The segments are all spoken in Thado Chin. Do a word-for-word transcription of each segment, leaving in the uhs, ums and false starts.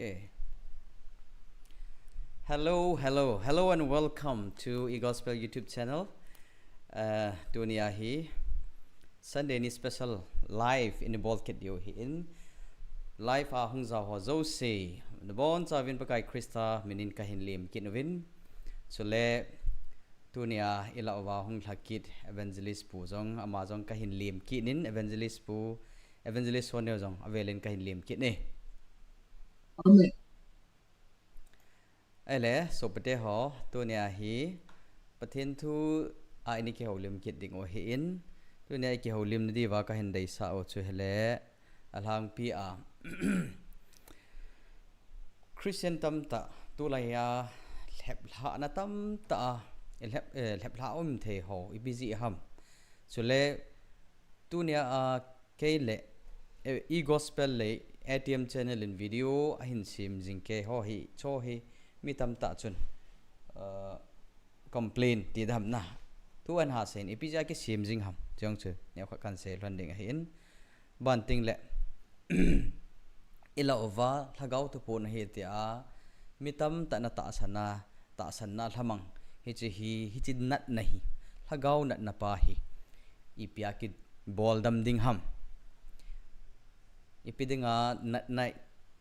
Okay. Hello, hello, hello, and welcome to eGospel YouTube channel. Uh, tunia hi Sunday ni special live in bol kit diu ahin, live a hung jao ho jouse nabonchauvin Pakai Christa minin kahin lemkit uvin. Chule tunia ilah uva hung lhakit Evangelist Pu jong, ama jong kahin lemkit in, Evangelist Pu, Evangelist Soneo jong avelin kahin lemkit e. Amen. Ahile, sopite ho, tunia hi Pathen thu a ini kihoulim kit ding u ahin, tunia ikihoulim nadiuva kahin deisah u chu hile, alhangpi a Christian tamtah, tulai a lheplhahna tamtah a, lhep, eh, lheplhah um thei ho ipi jeh ham. Chule tunia a kei le, eh, eGospel le ATM channel in video ahin sem jing kei ho hi, cho hi mi tamtah chun, uh, complain ti dam na. Tu an ha sen, ipi jeh a kisem jing ham, chong chu neokhat kan sei lhon ding ahin. Banting le, ilah uva Lhagao thuphon ahi tia mi tamtah in atahsan a, tahsanna lhamang, hiche hi, hiche natna hi, Lhagao natna pa hi ipi a kibol dam ding ham. Ipi dinga natna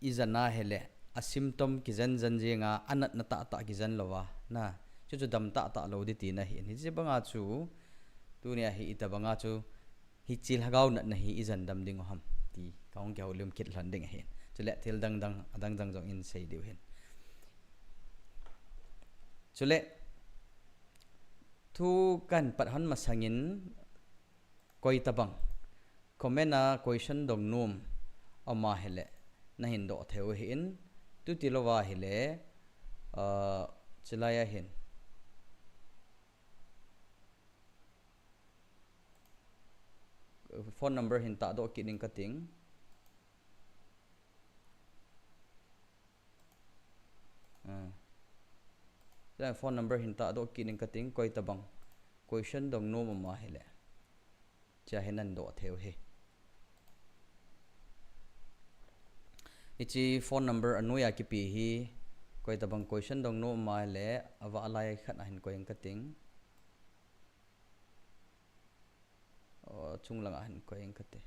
ijen ahile, a symptom kijen jen jeng a, anatna tahtah kijen louva, na, chuchu dam tahtah lou ding tina ahin. Hiche banga chu, tunia hi itobanga chu, hiche Lhagao natna hi ijen dam ding u ham ti kahung kihoulim kit lhon ding ahin. Chule thil dang dang, adang dang jong in sei diu ahin. Chule thu kahin pat lhon masangin, koi tobang comment a question dong nom um ahile, nahin doh thei u ahin, chuti louva ahile, uh, chulai ahin phone number hin tahdoh kit ning kating. Ah. Chulai phone number hin tahdoh kit ning kating, koi tobang question dong nom um ahile, chua hin nahin doh thei u ahi. Hiche phone number anoiya kipe hi, koi tobang question dong nom um ahile, avah lai khat a hin koi ing kating. O, chunglang a hin koi ing kate.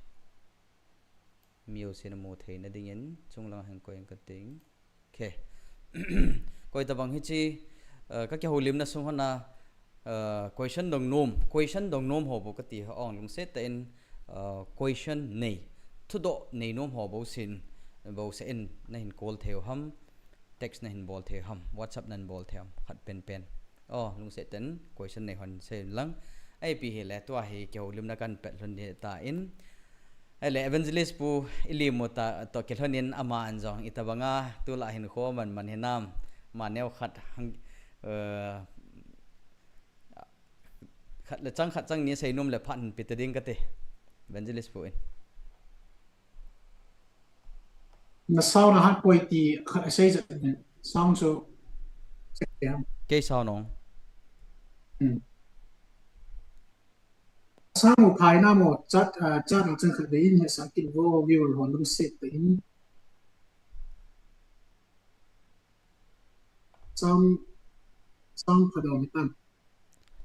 Mi jousen amu theina dingin, chunglang a hin koi ing kating. Okay. Koi tobang hiche, uh, kakihoulimna sung hon a, uh, question dong nom, question dong nom ho bou kati ho ong lungset tah in, uh, question nei, thudoh nei nom ho bou sin, bou seh in nahin call thei u ham, text nahin bol thei u ham, WhatsApp nahin bol thei u ham, khat pen pen. O, lungset tah in question nei hon sei lang. Ipi hile, tua hi kihoulimna kahin pat lhon ding ahitan. Ahile Evangelist Pu, ilemu ta toh kilhonin aman jong itobanga tulai hin kho man man hinam, ama neokhat hang, eh, khat le chang khat chang ni sei nom le phat hin pe ta ding kate. Evangelist Pu in. Na sound ahat poi ti khat asei jat ne. Sound chu check te ham. Kei sound ong. Hmm. Sound u phai nam o, chat, ah, chat a chang khat le in hesah kit vo, viewer hon lungset tah in. Sound, sound pha dong hitam.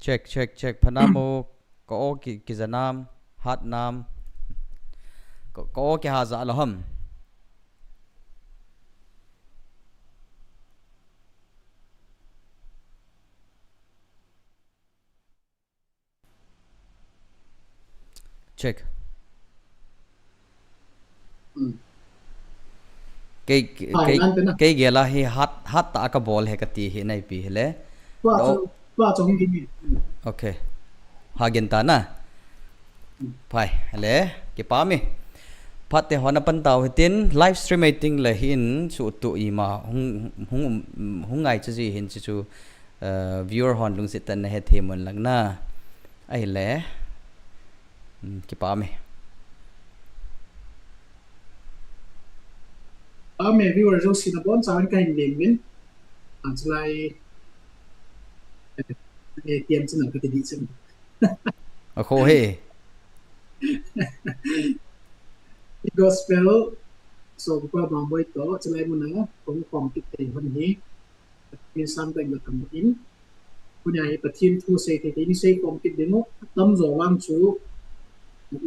Check, check, check. Pha nam o, ka aw ki, kija nam, hat nam. Ka, ka aw kiha ja lou ham. Check. Hmm. Kei, kei, kei gel a hi hat, hat tah a kabol ahi kati hi naipi hile. Tua chu, tua chu hung gin e. Okay. Ha gin ta na. Hmm. Phai, le, kipah e. Phat te hon apan tau hitin, live stream eiting le hin chu tu ima hung, hung, hung ngai chu ji hin chu chu, uh, viewer hon lungset tah in nahet thei mun lang na. Ahile, Hmm, kipah e. Kipah e, viewer jouse nabonchauvin kahin lem in. Anslai. Eh, tiam chin ang kati di chin. Akho he. Gospel. So, Kupa Bamboi to, chulai muna, kong kong kit te hon hi. Pathen sang teng la tam in. Kunya hi Pathen thu sei te te ni sei kong kit ding u, tam jo vang chu.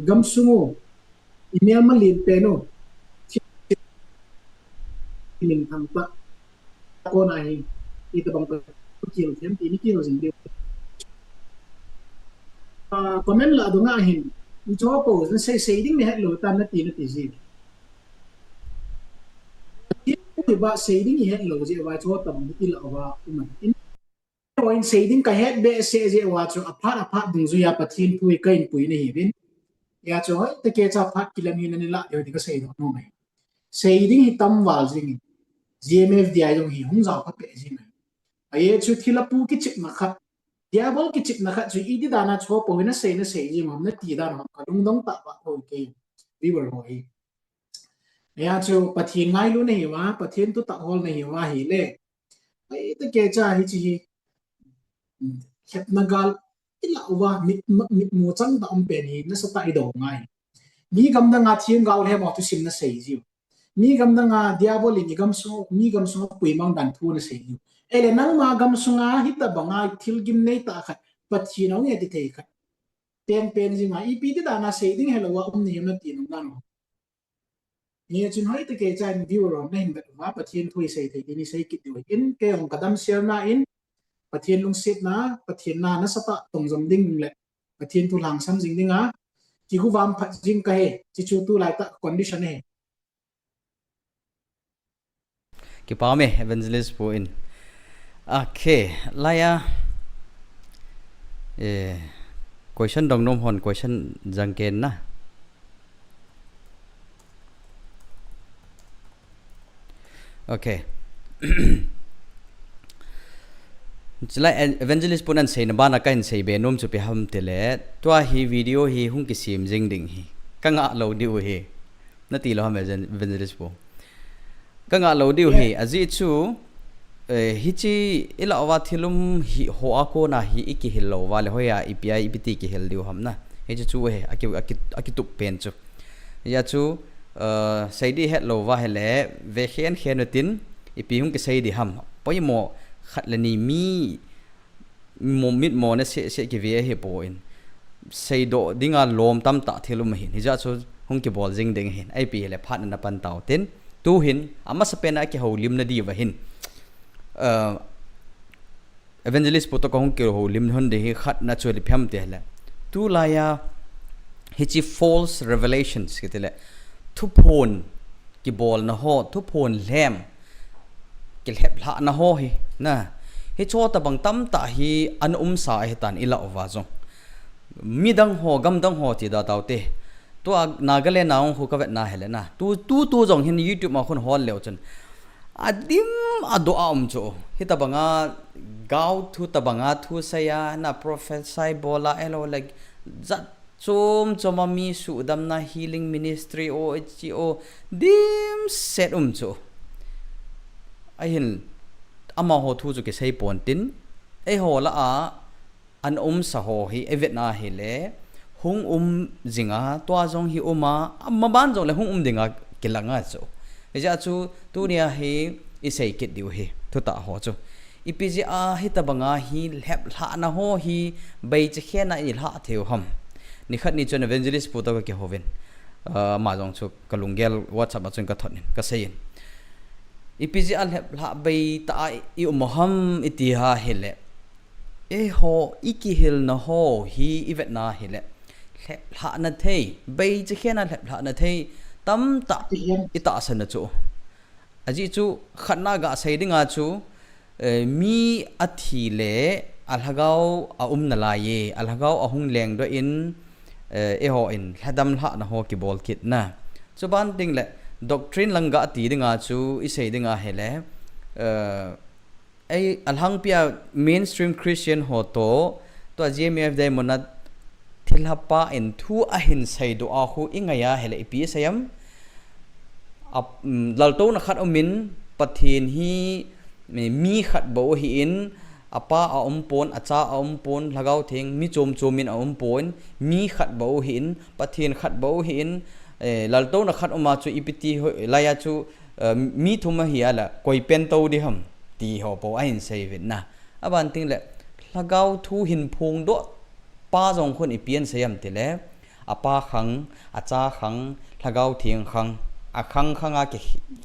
Gam sung u, email ma lin pen u. Min thang ta. Ko na hi, i ta bang ta, kil them ti ni kil jing deu. Ah, comment la do nga hin, i cho po, na sei sei ding ni het lo ta na ti na ti ji. Ti ba sei ding ni het lo ji wa cho tam ni ti la wa u man. In, in sei ding ka het be se ji wa cho a phat a phat ding ju ya Pathen thu i ka in pui ni hi vin. Ya cho hoi, te ke cha phat kilam hi na ni la, yo ti ka sei do no mai. Sei ding hi tam val jing in. G M F D I jong hi hung jao kha pe jing in. Aye chu thilha pu kichepna khat. Diabol kichepna khat chu i di dan a cho po hi na sei na sei jing ham na ti dan ham ka lungdong ta ba tho ke. Viewer ho hi. Aye chu Pathen ngailu na hi wa, Pathen thu ta hol na hi wa hi le. Ai te ke cha hi chi hi. Khepna gal i la uva mit, mit mu chang ta um pen hi na sa ta i do ngai. Mi gam dang a thiem gau le mo tu sim na sei jiu. Mi gam dang a diabol in i gam sung, mi gam sung pui mang dan thu na sei jiu. Ele nang ma gam sung a hi ta bang a thil gim nei ta khat. Pathen ong e ti thei khat. Pen pen jing a i pi ti dan a sei ding he lo wa um ni na ti nung dan ho. Ni chun hoi te ke chan view ro na hin bet ma Pathen thu i sei thei ti ni sei kit diu. In ke ong ka dam sial na in Pathen lungset na, Pathen na na sa ta tong jom ding le Pathen thu lang sam jing ding a. Ki gu vam phat jing ka he, chi chu tu lai ta condition he. Kipa me, Evangelist pu in. Okay, laya. Eh, question dong nom hon question jang ken na. Okay. Chulai Evangelist pu nan sei na bana ka hin sei be nom chu pi ham te le. Tua hi video hi hung kisim jing ding hi. Ka nga lo diu hi. Na ti lo ham Evangelist pu. Ka nga lo diu hi, a ji chu, eh, hi chi i la wa thilum hi ho a ko na hi i kihil lo wa le hoi a i pi a i pi ti kihil diu ham na. Hi chi chu he, a ki, a ki, a ki tup pen chu. Ya chu, eh, sei di het lo wa he le, ve khen khen tin, i pi hung ki sei di ham. Poi mo khat le ni mi mo mit mo na se se ki ve he po in. Sei do ding a lom tam ta thilum hin. Hi ja chu hung ki bol jing ding hin. Ai pi le phat na pan tau tin. Tu hin, a masa pen a ki ho lim na di va hin. Uh, Evangelist pu to ka hung ki ho lim hon de hi khat na chu li phiam te le. Tu la ya hi chi false revelations ki te le. Thu phon ki bol na ho, thu phon lhem. Ki lhep lha na ho hi. Na. Hi cho ta bang tam ta hi an um sa hi tan i la uva jong. Mi dang ho, gam dang ho ti da tau te. Tua Nagaland na hung khu ka vet na he le na. Tu, tu, tu jong hin YouTube ma khun hol leu chun. A dim a do a um chu. Hi ta bang a gau thu ta bang a thu sa ya na prophesy bol a elo le zat chom chom a mi su dam na healing ministry o chi o dim set um chu. A hin ama ho thu chu ki sei pon tin. Ei ho la a an um sa ho hi, e vet na hi le, hung um jing a, tua jong hi um a, a ma ban jong le hung um ding a ki lang a chu. Hi ja chu, tu ni a hi, i sei kit diu hi, thu ta ho chu. I pi ji a hi ta bang a hi, lhep lha na ho hi, bei chi khen a i lha theu ham. Ni khat ni chun evangelist pu to ka ki ho vin. Ah, ma jong chu ka lunggel WhatsApp a chun ka thot in, ka sei in. I pi ji a lhep lha bei ta a i um ham i ti ha hi le. E ho, i kihil na ho hi i vet na hi le. Lhep lha na thei, bei chi khen a lhep lha na thei, tam ta i ta sa na chu. A ji chu khat na ga sei ding a chu, eh, mi a thi le a lhagao a um na lai e, a lhagao a hung leng do in, eh, e ho in lhadam lha na ho ki bol kit na. Chu ban ding le doctrine lang ga ti ding a chu i sei ding a hi le, eh, Ei, a lhangpi a mainstream Christian ho to, tua G M F Diamond a thilha pa in thu a hin sei do a khu i ngai a hi le i pi sei am. A, um, lalto na khat um in, Pathen hi mi, mi khat bou hi in, a pa a um pon, a cha a um pon, lhagao theng, mi chom chom in a um pon, mi khat bou hi in, Pathen khat bou hi in, Eh, laltouna khat uma chu ipi ti ho, laiya chu, eh, mi thum ahi a la, koi pen to di ham, ti ho po ahin sei vin na. Aban ting le, lhagao thu hin phung do, pa jong khun ipi ahin sei am ti le, a pa khang, a cha khang, lhagao thing khang, a khang khang a ki,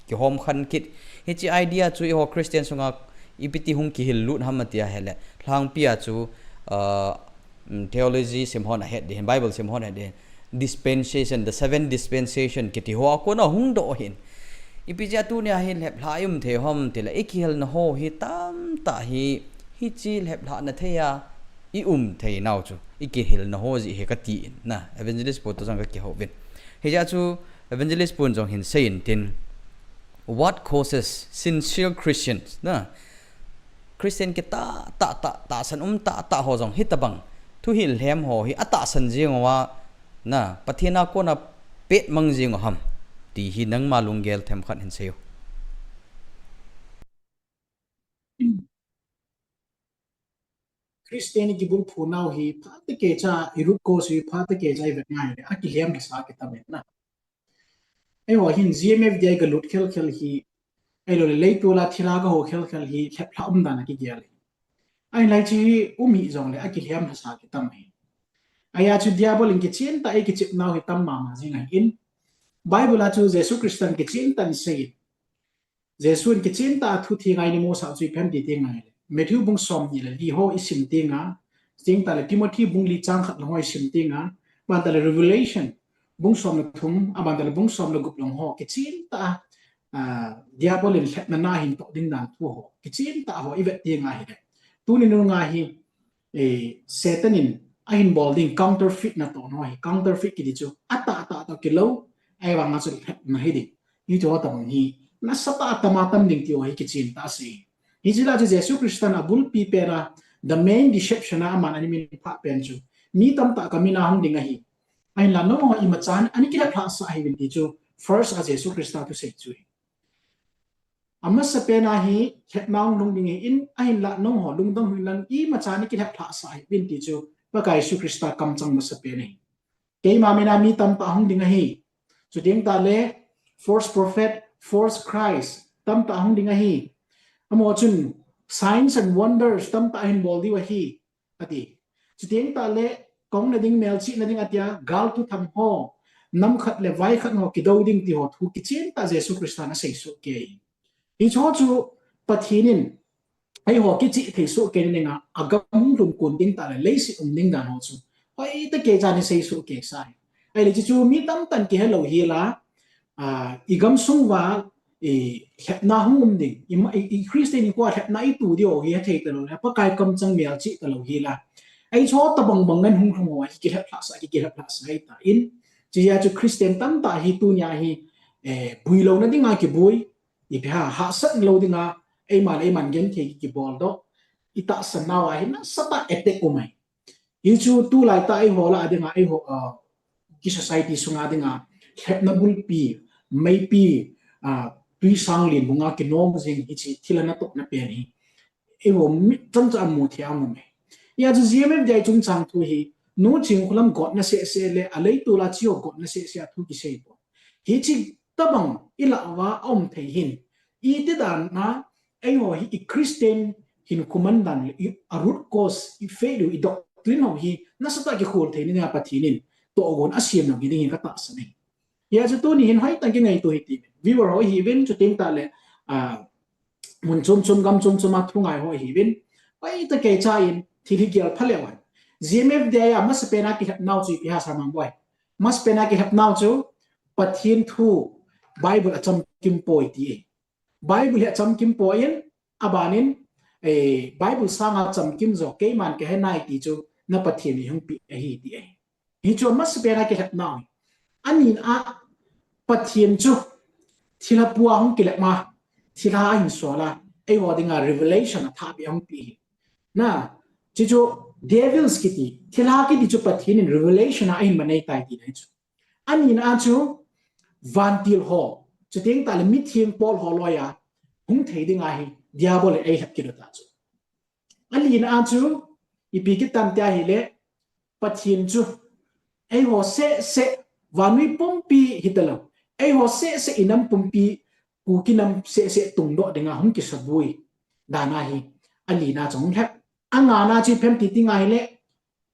ki hom khan kit. Hichi idea chu i ho Christian sunga ipi ti hung kihil lut ham a ti a hele, lhangpi a chu, eh, um, theology sim hon a het din, Bible sim hon a het din. Dispensation, the seven dispensation, kiti ho a kona hung do hin. Ipi jia tunia hi lheplha i um thei hom ti le, i kihilna ho hi tamtah hi, hichi lheplha na thei a, i um thei nau chu, i kihilna ho ji hi ka ti in, na, Evangelist Pu to jong ka kiho vin. Hi jia chu, Evangelist Pu jong hin sei in tin, what causes sincere Christians, na, Christian kitah tah, tah, tahsan um tah, tah ho jong hitabang thuhil lhem ho hi atahsan jing uva, na, Pathen a kona pet mang jing u ham, ti hi nangma lunggel themkhat hin sei u. Christian kibulphu nau hi phat tah kei cha, i root cause hi phat tah kei cha i vet ngai le, a kilhem sa kitam in na. Eiho hin G M F D I ka lut khel khel hi, eilo le leitol a thilha ka ho khel khel hi, lheplha um dan a kigel hi. Ahin lai chi hi um hi jong le, a kilhem sa kitam hi. Ahi a chu Diabol in kichen tah a ei kichep nau hi tam mama jing ahin. Bible a chu Jesu Christa in kichen tah in sei in. Jesu in kichen tah a thu theng a eina musah chu ipi ham ti teng le, Matthew bung som ni le li ho i sim teng a, chuteng tah le Timothy bung li chang khat lang ho i sim teng a, aban tah le Revelation bung som le thum, aban tah le bung som le gup lang ho, kichen tah a, ah, Diabol in lhepna na hin toh ding dan thu ho, kichen tah ho i vet teng a hile, tuni nung a hi, eh, Satan in ahin bol ding counterfeit natoh ho hi, counterfeit kiti chu atah tah toh kilou, ahivang a chu lhepna hi ding. Hiche ho tabang hi nasatah a tam a tam ding ti ho hi kichen tah a sei. Hiche lah a chu Jesu Christa in abulpi pen a, the main deception a aman ana min phah pen chu, mi tamtah ka min a hung ding ahi. Ahinla nangho imacha a ana kilheplhah sah hih uvin ti chu, first a Jesu Christa thusei chu hi. Amasapen a hi lhepna hung lhung ding ahin, ahinla nangho lungdong hih un lang imacha a ana kilheplhah sah hih uvin ti chu, Pakai Jesu Christa kamchang masapen ahi. Keima min a mi tamtah hung ding ahi. Chuteng tah le false prophet, false Christ tamtah hung ding ahi. Amaho chun signs and wonders tamtah ahin bol diu ahi, ati. Chuteng tah le kong na ding, melchih na ding atia, gal thuthang ho, nam khat le vai khat ho kido ding ti ho thu kichen tah Jesu Christa in asei soh kei. Hiche ho chu Pathen in eiho kichih thei soh kei na ding a, agam hung lhung kon ding tah le leiset um ding dan ho chu hoitah kei cha in asei soh kei sa hi. Ahile hiche chu mi tamtah in kihe lou hi la, ah, i gamsung uva, i lhepna hung um ding, i, i, i Christian i kua lhepna i tu diu hi hethei talou le, Pakai kamchang melchih talou hi la. Hiche ho tabang bang ngen hung lhung ho hi kilheplhah sah, ki, kilheplhah sah ahi tan. Hiche jeh a chu Christian tamtah hi tunia hi, eh, bui louna ding a kibui, ipi ham, hahsat lou ding a, eima le eima genthei kibol doh, i tahsan nau a hi nasatah attack um ahi. Hichu tulai tah eiho lah a ding a, eiho, ah, ki society sunga ding a, lhepna bulpi, meipi, ah, tui sang lin bung a kinom jing hiche thilha natohna pen hi, eiho mi chan chan a mu thei a um e. Hijeh a chu G M F D I chungchang thu hi, Nu Chingkholam gotna seh seh le, a leitol a hiche ho gotna seh seh a thu kisei poi. Hiche tabang i lah uva a um thei hin, iti dan a, eiho hi i Christian hinkho man dan le, i, a root cause, i faith u, i doctrine ho hi nasatah a kikhol thei na ding a Pathen in tohgon asem lou hi ding hi ka tahsan e. Hijeh a chu tuni hin hoitah in kingaito hite. Viewer ho ihiuvin, chuteng tah le, ah, mun chom chom, gam chom chom a thu ngai ho ihiuvin, hoitah kei cha in thil hi gel pha leu hen. G M F D I a masapen a kilhep nau chu ipi ham Samang boi. Masapen a kilhep nau chu Pathen thu, Bible a chamkim poi ti e. Bible hi achamkim poi in, aban in, eh, Bible sanga chamkim jo keiman kahe nai ti chu na Pathen in hung peh ahi ti ahi. Hichu amasapen a kilhep nau ahi. Ani a Pathen chu thilha pu a hung kilhep ma, thilha ahin sol a, eiho dinga revelation athah beh a hung peh ahi. Na, hichu devils kiti, thilha kiti chu Pathen in revelation a ahin manei tai tina ahi chu. Ani a chu vantil ho, chuteng tah le mitheng pawl ho loi a hung thei ding ahi, Diabol in eilhep kit u ta chu. Ali na a chu ipi kiti tam tia ahile, Pathen chu eiho seh seh Vannoi pumpi hitalou, eiho sese inam pumpi, Kuki nam sese tungdoh dinga hung kisabui dan ahi. Alina chu hung lhep. Angana chu ipi ham ti ding ahile,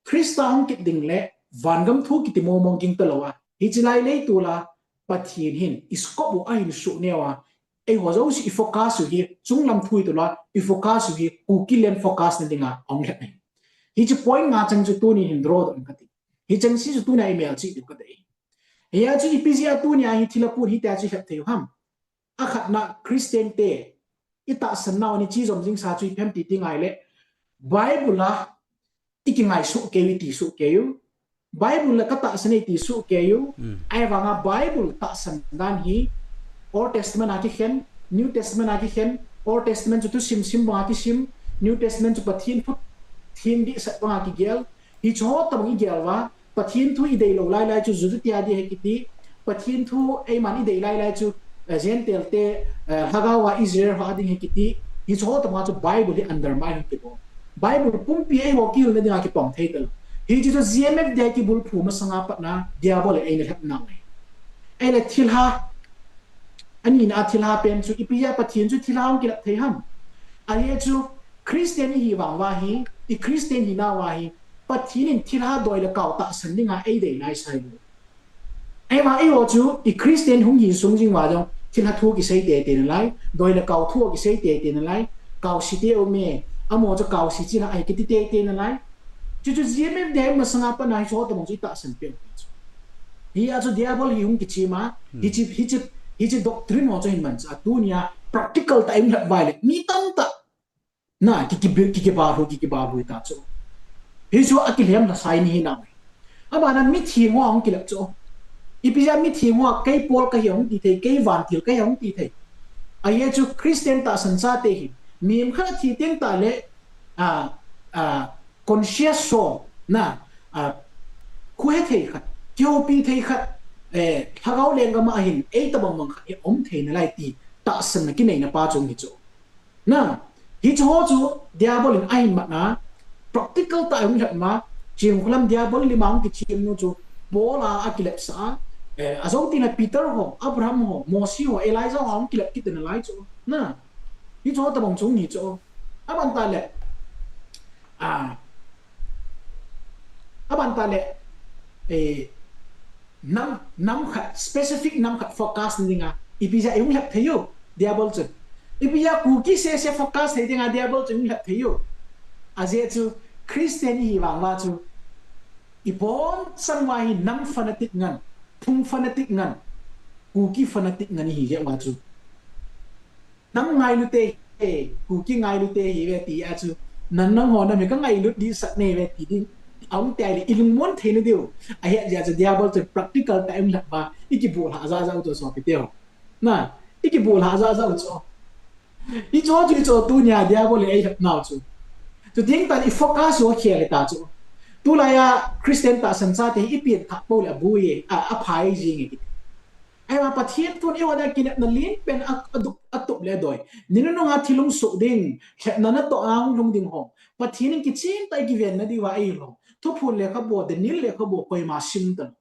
Christa hung kit ding le vangam thu kiti mong mong ging talou a, hiche lai leitol a Pathen hin i scope u ahin suh neo a, eiho jouse i focus u hi chunglam thu hita lou a, i focus u hi Kuki land focus na dinga ahung lhep ahi. Hiche point nga chang chu tuni hin draw doh in kati. Hicheng se chu tunia i melchih diu kadei. Hia chu ipi jeh a tunia hi thilha pon hitia chu i lhep thei u ham? Akhatna, Christian te i tahsan nau a i chejom jing sa chu ipi ham ti ding ahile, Bible a i kingaisuh kei u, i tisuh kei u. Bible la ka tahsan e i tisuh kei u. Ahivanga Bible tahsan dan hi Old Testament a kikhen, New Testament a kikhen. Old Testament chu thusim sim banga kisim, New Testament chu Pathen thu thim dihsah banga kigel. Hicheho tobang i gel uva, Pathen thu i deilou lailai chu Juda te a ding ahi kiti, Pathen thu eiman i dei lailai chu, eh, Gentile te, eh, lhagao a Israel ho a ding ahi kiti. Hicheho tobanga chu Bible hi undermine ahi kibol. Bible pumpi eiho kihilna dinga kipom thei talou. Hiche chu G M F D I kibulphu masanga patna Diabol in eina lhep nau ahi. Ahile thilha, anina thilha pen chu ipi jeh a Pathen chu thilha hung kilhep thei ham? Ahi chu Christian ihi vang uva hi, i Christian hinau a hi, Pathen in thilha doi le kao tahsan dinga eidei nai sai lou. Ahivang eiho chu i Christian hung hi sung jing uva jong thilha thu kisei teitei nalai, doi le kao thu kisei teitei nalai, kaosi te um e, amaho chu kaosi chilha ahi kiti teitei nalai. Chuchu G M F D I masanga patna hicheho tobang chu i tahsan peh u chu. Hia chu Diabol hi hung kichem a, hiche, hiche, hiche doctrine ho chu hin manchah a, tunia practical tah a i hung lhep uva ahile mi tamtah na ki, ki, ki, kibal u, ki, kibal u ta chu. Hichu akilhem lhasah ni hinam? Abana mitheng ho ahung kilhep chu. Ipi jeh a mitheng ho kei Paul kahi ahung ti thei, kei vantil kahi ahung ti thei? Ahi chu Christian tahsan chate hi mihem khat thi teng tah le, a, a, conscious soul na, a, kihethei khat, kihoupi thei khat, eh, lhagao lenggam a hin ei tobang bang khat hi um thei nalai ti tahsanna kineina pa chu ahi chu. Na, hicheho chu Diabol in ahin matna, practical tah a hung lhep ma, Chingkhulam Diabol lima hung kichem nu chu, Paul a akilhepsah a, eh, ajou teng le Peter ho, Abraham ho, Mosi ho, Elijah ho ahung kilhep kit nalai chu. Na, hicheho tobang chu ahi chu. Aban tah le, a, aban tah le, eh, nam, nam khat, specific nam khat focus na dinga ipi jeh a i hung lhep thei u, Diabol chun? Ipi jeh a Kuki sese focus thei dinga Diabol chun i hung lhep thei u? Ajeh chu Christian ihi vang uva chu i bonchauva hi nam fanatic ngen, phung fanatic ngen, Kuki fanatic ngen ihi jeh uva chu. Nam ngailut te, eh, Kuki ngailut te ihiuve ti a chu, nang nangho nam hi kangailut dihsah nahiuve ti ding ahung ti ahile i lungmon theina diu. Ahi jeh a chu Diabol chun practical tah a i hung lhep uva, i kibulhah jahjah u chu sopi teho. Na, i kibulhah jahjah u chu. Hicheho chu, hicheho tunia Diabol in eilhep nau chu. Chuteng tah le i focus u akhel hita chu. Tulai a Christian tahsan chate hi i pianthah pou le aboi e, a, aphai jing e kiti. Ahivang Pathen thun eiho dia kinepna len pen a, a dup, a tup le adoi. Ni nunung a thil hung soh ding, lhepna natoh a hung lhung ding ho, Pathen in kichen tah a i kivenna diuva eihil u. Thuphon lekhabu, Daniel lekhabu koima sim talou.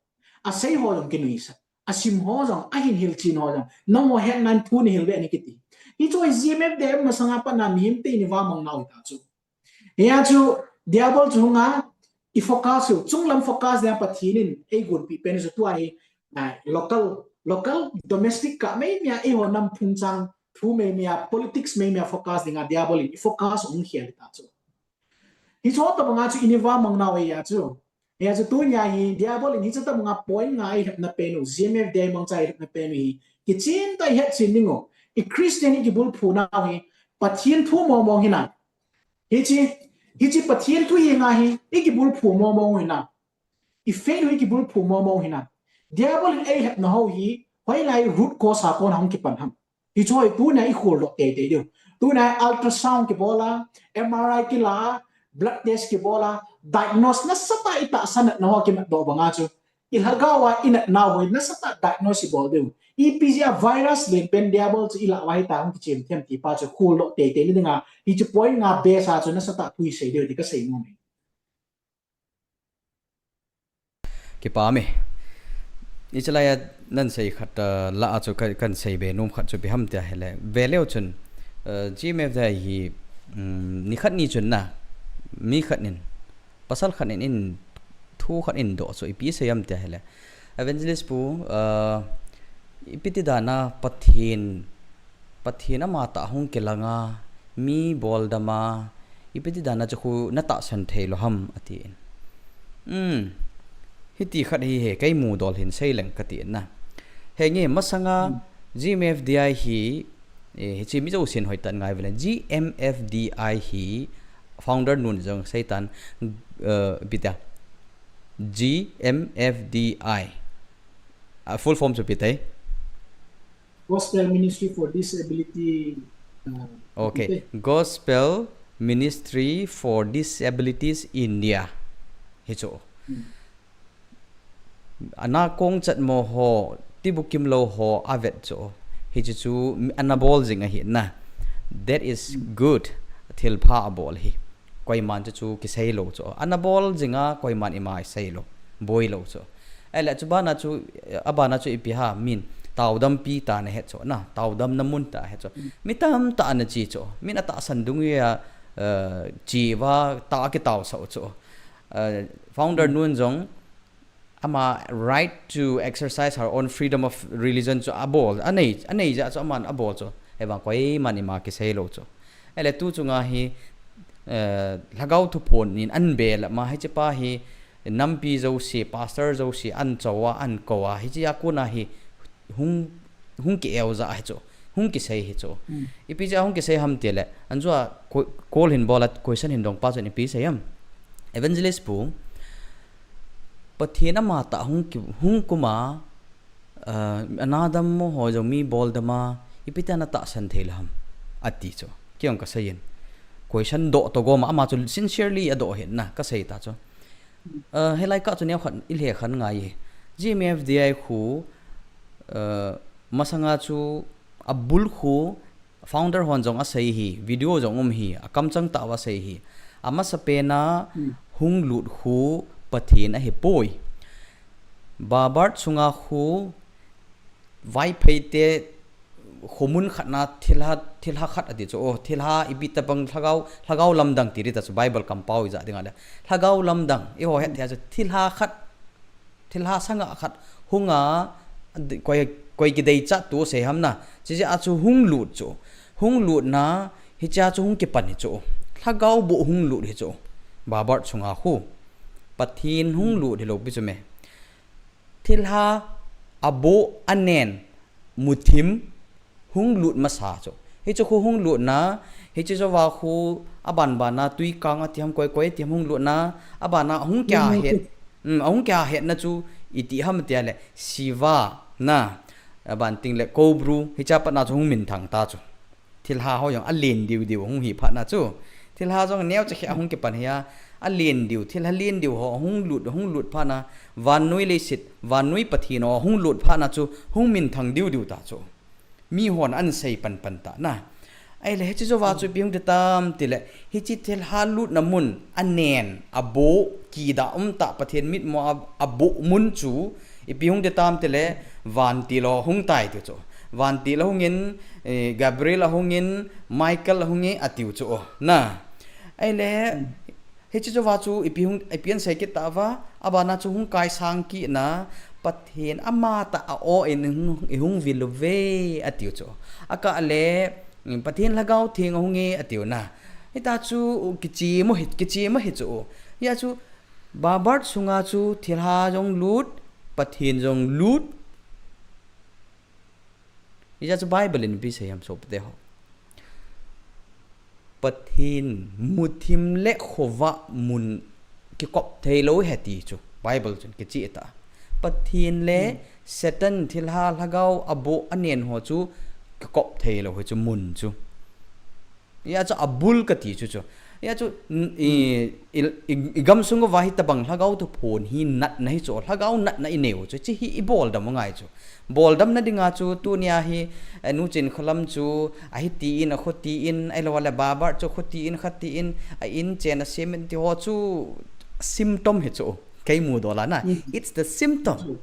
Asei ho jong kinuisat, asim ho jong, ahin hilchen ho jong, nangho hetna in thu nahil ve ani kiti. Hichu hi G M F D I masanga patna mihemte in i vamang nau hita chu. Hia chu Diabol chu hunga i focus u, chunglam focus dia Pathen in eigonpeh pen chu tua hi, ah, local, local domestic kah meimei a eiho nam phungchang thu meimei a, politics meimei a focus dinga Diabol in i focus u hung khel hita chu. Hichu tobanga chu i vamang nau ahi a chu. Hia chu tunia hi Diabol in hichu tobanga point nga eilhepna pen u, G M F D I mangcha eilhepna pen u hi kichen tah a i hetchen ding u. I Christian i kibulphu nau hi Pathen thu mong mong hinam? Hiche, hiche Pathen thu hi nga hi i kibulphu mong mong hinam? I faith u i kibulphu mong mong hinam? Diabol in eilhepna ho hi hoilai root cause a kona hung kipan ham? Hichu hi tunia i kholdoh teitei diu. Tunia ultrasound kibol a, M R I kila a, blood test kibol a, diagnose nasatah a i tahsa natna ho kimatdoh banga chu i lhagao a i natnau ho hi nasatah a diagnose i bol diu. Ipi jeh a virus len pen Diabol chu i lah uva hitia hung kichem them ti pa chu kholdoh teitei na dinga hiche point nga base a chu nasatah a thu i sei diu ti kasei nom e. Kipah e. Ichalai a nan sei khat, uh, la a chu ka, kan sei be nom khat chu ipi ham tia hile. Ve leu chun, uh, G M F D I hi, um, ni khat ni chun na, mi khat in, pasal khat in, in thu khat in doh chu ipi sei ham tia hile. Evangelist pu, uh, ipi ti dan a Pathen, Pathen ama tah hung kilang a, mi boldam a, ipi ti dan a chu khu na tahsan thei lou ham, ati in. Um, hiti khat hi he, kei mudol hin sei leng kati in na. Henge, masanga G M F D I hi, eh, hiche mi jousen hoitah in ngai uvin lang. G M F D I hi founder nun jong sei tan, eh, ipi tia. G M F D I. A full form chu ipi tai? Gospel Ministry for Disability, uh, Okay. Gospel Ministry for Disabilities India. Hichu. Hmm. Ana kong chat mo ho, tibukim lou ho avet chu. Hichu chu ana bol jing ahi na. That is good. Thilpha abol hi. Koiman chu chu kisei lou chu. Ana bol jing a koiman ima sei lou. Boi lou chu. Ahile chu bana chu, abana chu ipi ham, taodam pi tah na het chu na. Taodam na mun tah het chu. Mi tamtah ana chi chu. Min atahsan dungjui a, uh, chi uva tah kitao sah chu. Uh, founder nun jong ama right to exercise her own freedom of religion chu abol, anei, anei jeh chu aman abol chu. Ahivang koiman ima kisei lou chu. Ahile tu chunga hi, eh, lhagao thuphon in an bel a ma hiche pa hi nampi jouse, pastor jouse an chou a, an kou a, hiche a kona hi hung, hung ki-eu ja hi chu, hung kisei hi chu. Hmm. Ipi jeh a hung kisei ham tile, an jua ko-, call hin bol a question hin dong pa chun ipi sei ham. Evangelist pu, Pathen ama tah hung ki, hung kum a, uh, ana dam mo ho jong mi boldam a, ipi tia na tahsan thei lou ham, ati chu. Kei jong kasei in. Question doh to gom a, ama chu sincerely adoh hin na, kasei ta chu. Uh, hilai kah chu neo khat, i lhekhen ngai e. G M F D I khu, uh, masanga chu abul khu founder hon jong asei hi, video jong um hi, akamchang tah uva asei hi. Amasapen a Hmm. hung lut khu Pathen ahipoi. Babert sunga khu Vaiphei te khomun khat na thilha, thilha khat ati chu, oh, thilha ipi tabang lhagao, lhagao lamdang ti ding ta chu Bible kampao ija ding a le. Lhagao lamdang, eiho het thei a chu thilha khat, thilha sanga khat hung a, koi, koi kideichat tu sei ham na, hiche jeh a chu hung lut chu, hung lut na, hiche a chu hung kipan hi chu, lhagao boh hung lut hi chu, Babert sunga khu, Pathen hung lut hilou pi chu me. Thilha aboh anen muthim hung lut masa chu. Hichu khu hung lut na, hiche jouva khu aban ban a Tuikang ati ham koi koi ati ham hung lut na, aban a hung kia Hung het. lut. Um, ahung kia het na chu iti ham tia le Siva na, aban ting le Koubru, hiche a pat na chu hung minthang ta chu. Thilha ho jong alen diu diu hung hi phat na chu. Thilha jong neo cha khe ahung kipan hi a, alen diu, thilha len diu ho hung lut, hung lut phat na, vannoi leiset, vannoi Pathen ho hung lut phat na chu, hung minthang diu diu ta chu. Mi hon an sei pan pan ta na. Ahile hiche jouva chu ipi hung ti tam tile, hiche thilha lutna mun, anen, aboh, kidah um tah Pathen mitmo a, aboh mun chu, ipi hung ti tam tile, vantil ho hung tai tiu chu. Vantil ahung in, eh, Gabriel ahung in, Michael ahung e, atiu chu. Na. Ahile, Hmm. hiche jouva chu ipi hung, ipi an sei kit ta uva, aban a chu hung kaisang kit na, Pathen ama tah a o in hung, i hung vil uve, atiu chu. Akah le, Pathen Lhagao Theng ahung e, atiu na. Hita chu kichim u hi, kichim u hi chu. Hia chu, Babert sunga chu thilha jong lut, Pathen jong lut. Hijeh a chu Bible in ipi sei ham sopite ho. Pathen muthim le khovah mun kikop thei lou ahi ti chu. Bible chun kicheh ta. Pathen le Hmm. Satan thilha lhagao aboh anen ho chu kikop thei lou ahi chu mun chu. Hia chu abul kati chu chu. Hia chu, n-, i, i, i, i gamsung uva hitabang lhagao thuphon hi natna hi chu, lhagao natna i neiu chu, hiche hi i boldam u ngai chu. Boldam na dinga chu, tunia hi, eh, Nu Chinkholam chu, ahi tin, akho tin, ahilou le Babert chu, kho tin, kha tin, a in chen a sem in ti ho chu, symptom hi chu. Kei mudol a na. Mm. It's the symptom. Chu.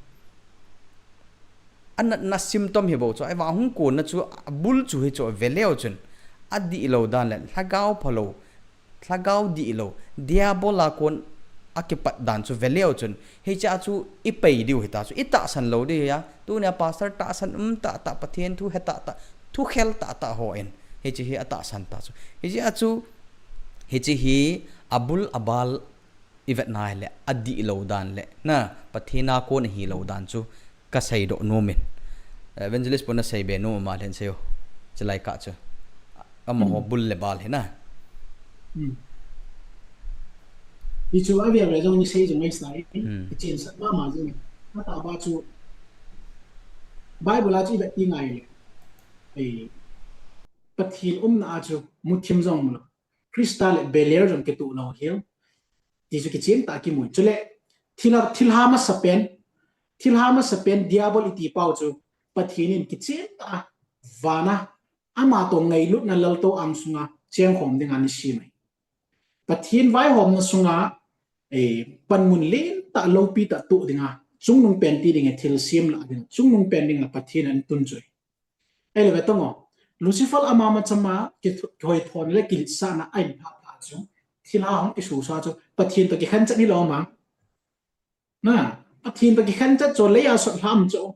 anatna symptom hi bou chu, ahivang hung konna chu, abul chu hichu veleu chun, adih lou dan le, lhagao phalou, lhagao dihlou, Diabol a kon akipat dan chu veleu chun, hichea chu ipai diu hita chu, itahsan lou diu hia, tunia pastor tahsan um tahtah, Pathen thu he tahtah, thu khel tahtah hon, hiche hi atahsan ta chu. Hichea chu, hiche hi abul abal ivet nai le, adih lou dan le, na, Pathen a kon ahilou dan chu, kasei doh nom in. Evangelist pun asei be nom ma len seiyo. Chilai kah chu. Amaho bul le bal hi na. Hichu avel le jong ni sei jong ngai sai. Chen sat mama jong. Atahbeh chu Bible a chu ivet ti ngai le. Pathen umna a chu muthim jong umlou. Christa le Belial jong kitoh lou hel. Ti chu kichen tah a kimu. Chule thilha, thilha masapen, thilha masapen Diabol iti pau chu Pathen in kichen tah a vana ama toh ngailutna lalto angsunga chengkhom dinga ana sem e. Pathen vaihomna sunga panmun lentah loupi tah toh dinga chungnung pen ti dinga thilsem lah dinga chungnung pen dinga Pathen ana tun chu. Ahile ve tang o, Lucifer ama machama kihoithona le kiletsahna a ahin pha pha chu, thilha hung kisusa chu Pathen toh kikhen chat hilou ma. Na, Pathen toh kikhen chat chu lei a sot lham chu.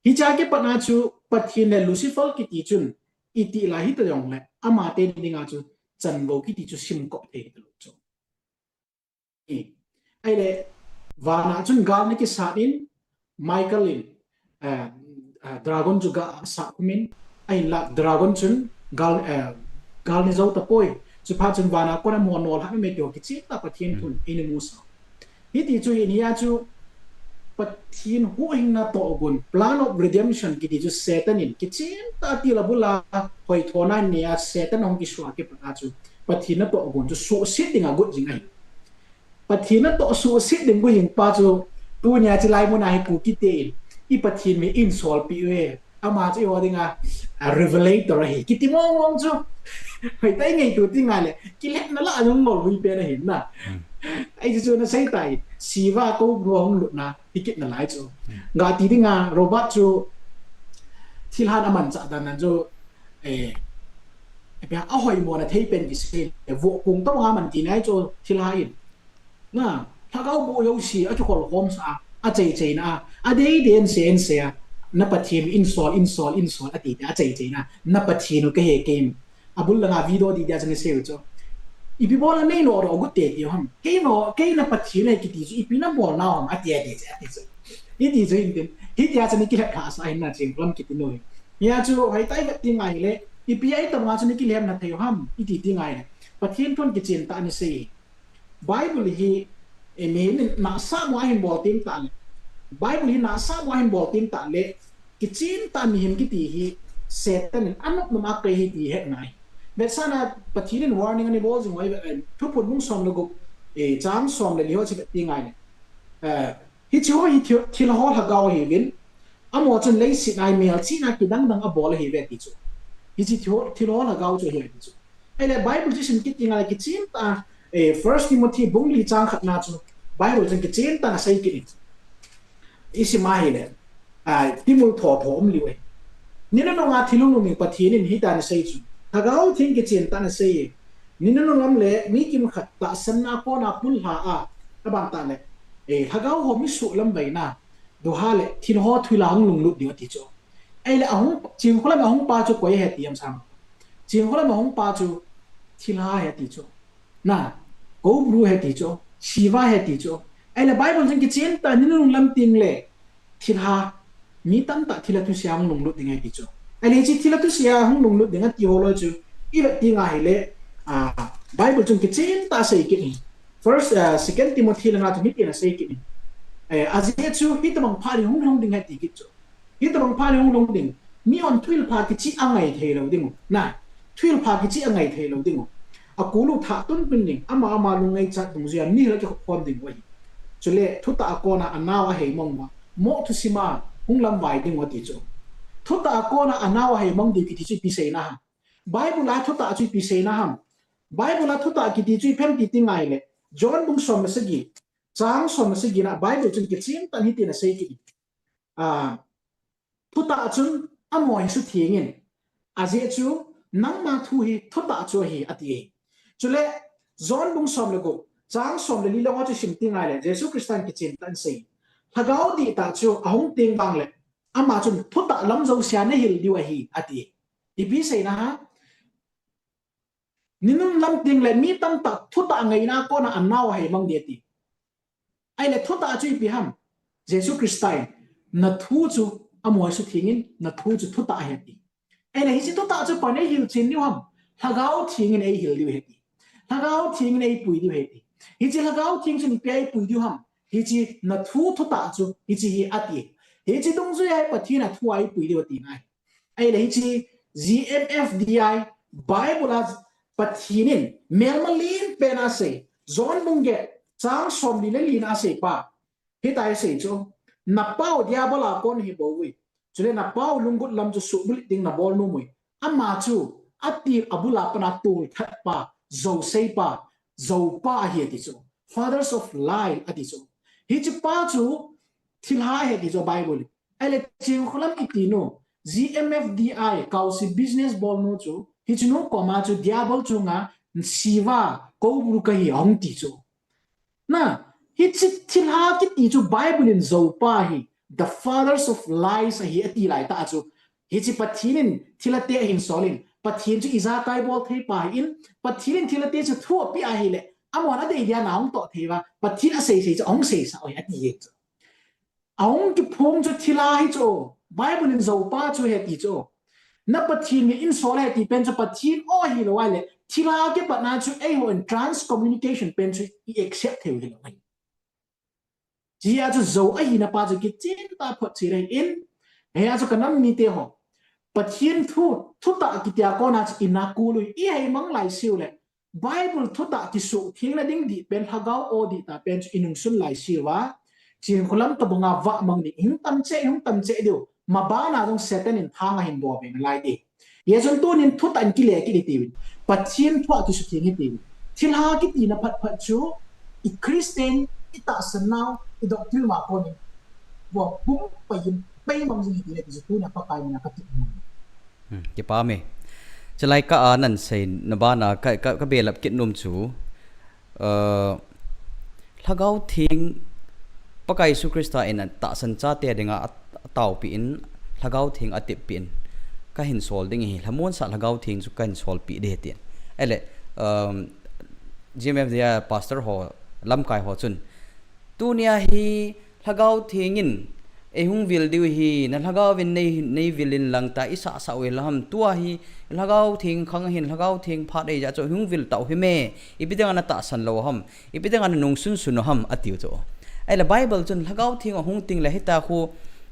Hichea kipatna chu Pathen le Lucifer kiti chun iti la hita jongle ama te dinga chu chanvo kiti chu simkop thei hitalou chu. Ahile vana chun gal ana kisat in, Michael in dragon chu ga sat khum in, ahinla dragon chun gal ana jou tapoi. Chuphat chun vana kona mo nolhah mei mei ti ho kichen tah Pathen thun eina musa. Hiti chu hi nia chu Pathen huhhingna tohgon, plan of redemption kiti chu Satan in kichen tah a til abul a hoithona nia Satan ahung kisuh a kipatna chu Pathen natohgon chu suhset dinga agot jing ahi. Pathen natoh suhset ding got jing pa chu tunia chulai muna hi Kuki te in i Pathen min eisolpeh uve. Ama chu eiho dinga revelator ahi kiti mong mong chu. Hoitah a i ngaito ti ngai le kilhepna lah a jong ngol hui pen ahi na. Hichu chu ana sei tai. Siva Cobra hung lutna hi kit nalai chu. Gati dinga robot chu thilhan amanchah dan nan chu, eh, ahoimona thei pen kisei le vohkung tobang a man ti nai chu thilha in. Na, lhagao boh jouse akikhol khomsa a, achaichaina a, adei dei anse anse a, na Pathen u einsol, einsol, einsol ati tia achaichaina, na Pathen u kahi kei. Abul langa video di dia chu ana sei u chu. Ipi bol a neinodoh got te ti ham. Kei no, kei na Pathen u ahi kiti chu ipi nabol nau ham ati ati chu, ati chu. Hiti chu hintin. Hitia chu ana kilhep lhahsah ahi na Chinglam kiti nu hi. Hia chu hoitah a ivet ti ngai le, ipi a itobang a chu ana kilhepna thei u ham iti ti ngai le, Pathen thun kichen tah ana sei. Bible hi, eh, mihem in nahsah mo ahin bol teng tah le, Bible hi nahsah mo ahin bol teng tah le, kichen tah mihem kiti hi Satan in anop nom a koi ahi ti het ngai. Vetsahna Pathen in warning ana bol jing u ahi, eh, Thuphon bung som le gup, eh, chang som le li ho chu vet ti ngai le. Eh, hiche ho hi thil, thilha ho lhagao ahiuvin, amaho chun leiset a hi melchihna kidang dang abol ahiuve ti chu. Hiche thil, thilha ho lhagao chu ahi ti chu. Ahile Bible chu isim kit teng le kichen tah, eh, First Timothy bung li chang khatna chu Bible chun kichen tah in asei kit in. Isim ahile, ah, timul tho tho um liu e. Ni nunung a thil hunglhung ding Pathen in hitia ana sei chu. Lhagao Theng kichen tah in asei e. Ni nunung lam le mi kimkhat tahsanna a kona pullha a, aban tah le, eh, lhagao ho mi suhlamvaina, duha le thil ho thil a hung lunglut diu ati chu. Ahile ahung, Chingkholam ahung pa chu koi ahi ti ham sam. Chingkholam ahung pa chu thilha ahi ti chu. Na, Cobra ahi ti chu, Siva ahi ti chu. Ahile Bible chun kichen tah in ni nunung lam teng le thilha, mi tamtah thilha thusei a hung lunglut ding ahi ti chu. Ahile hiche thilha thusei a hung lunglut ding ati ho loi chu ivet teng ahile, ah, Bible chun kichen tah a asei kit in. First, ah, Second Timothy langa chu hitin asei kit in. Eh, ajeh chu hitobang phat hi hunglhung ding ahi ti kit chu. Hitobang phat hi hunglhung ding. Mihon thuhilpha kicheh angai thei lou ding u. Na, thuhilpha kicheh angai thei lou ding u. Akulu thah tun tun ding. Ama ama lungngaichat dungjuia mihil akikhop khom ding u ahi. Chule thutah a kona anao aheimong uva, moh thusim a hung lamvai ding u ati chu. Thutah a kona anao aheimong diu kiti chu ipi seina ham. Bible a thutah chu ipi seina ham. Bible a thutah kiti chu ipi ham ti teng ahile, John bung som le sagi, chang som le sagi na Bible chun kichen tah in hitin asei kit in. Ah, thutah chun amaho hi suthengin. Ajeh chu, nangma thu hi thutah chu ahi, ati. Chule, John bung som le gup, chang som le li le ho chu sim teng ahile, Jesu Christa in kichen tah in asei. Lhagao dihtah chu ahung teng vangle, ama chun thutah lam jousea nahil diu ahi, ati. Ipi seina ham? Ninun lam tengle mi tamtah thutah ngaina kona anao ahi mang ding ati. Ahile thutah chu ipi ham? Jesu Christa in, nathu chu amaho hi suthengin, nathu chu thutah ahi ati. Ahile hiche thutah chu koiyin eihil chen diu ham? Lhagao Theng in eihil diu ahi ati. Lhagao Theng in eipui diu ahi ati. Hiche Lhagao Theng chun ipi a eipui diu ham? Hiche nathu thutah chu, hiche hi ati. Hiche dungjuia hi Pathen a thu a eipui diu ati nai. Ahile hiche G M F D I, Bible a Pathen in melma lenpen a asei, John bung get, chang som li le li na asei pa. Hitia asei chu, napau Diabol a kon hi bou uvin. Chule napau lunggut lam chu suhbulhit ding nabol nom uvin. Ama chu, atil abul a pat a tolthat pa, jousei pa, joupa ahi ati chu. Fathers of lie ati chu. Hiche pa chu, thilha ahi ati chu Bible in. Ahile Chinkholam kiti nu, G M F D I, Kaosi business bol nu chu, hiche nu koma chu Diabol chunga, Shiva, koubru kahi ahung ti chu. Na, hiche thilha kiti chu Bible in joupa hi, the fathers of lies ahi ati lai tah chu. Hiche Pathen in thilha te ahin sol in, Pathen chu ijakai bol thei pa ahin, Pathen in thilha te chu thu apeh ahile, amahon adei dia na ahung toh thei uva, Pathen aseisei chu ahung seisah u ahi ati jeng chu. Ahung kiphong chu thilha hi chu, Bible in joupa chu ahi ati chu. Na Pathen min in sol ahi ti pen chu Pathen o ahilou ahile, thilha kipatna chu eihon trans communication pen chu i accept thei u hilou ahi. Hijeh a chu jou ahina pa chu kichen tah a photchet ahin, hia chu ka nam mite ho, Pathen thu, thutah kitia kona chu i nakul u hi, i heimang laiseu le, Bible thutah kisuhthengna ding dih pen, Lhagao o dihtah pen chu i nungsun laiseu va, Chinkholam tobanga vahmang ding, i hung tam cheh, i hung tam cheh diu, mabana jong Satan in thang ahin bol ve nalai ding. Hijeh chun tunin thutah in kile kit i tiuvin. Pathen thu a kisutheng i tiuvin. Thilha kitina phatphat chu, i Christian, i tahsan nau, i doctrine ma konin. Bua pum pai in, pai mang jing i ti le ti chu tunia Pakai mina ka ti. Hmm, kipa me. Chulai ka a nan sei na bana ka, ka, ka belap kit nom chu. Uh, Lhagao Theng, Pakai Jesu Christa in a tahsan chate dinga a, a taopi in, Lhagao Theng a teppi in, ka hin sol ding hi, lhamon sa Lhagao Theng chu ka hin solpi ding tin. Ahile, um, G M F D I pastor ho, lamkai ho chun, tunia hi Lhagao Theng in, ei hung vil diu hi, na Lhagao vin nei, nei vil in lang ta, i sah sah u hi la ham, tua hi, Lhagao Theng khang hin, Lhagao Theng phat ei ja chu, hung vil tau hi me, ipi dinga na tahsan lou ham, ipi dinga na nungsun sun u ham, atiu chu. Ahile Bible chun, Lhagao Theng ahung teng le hita khu,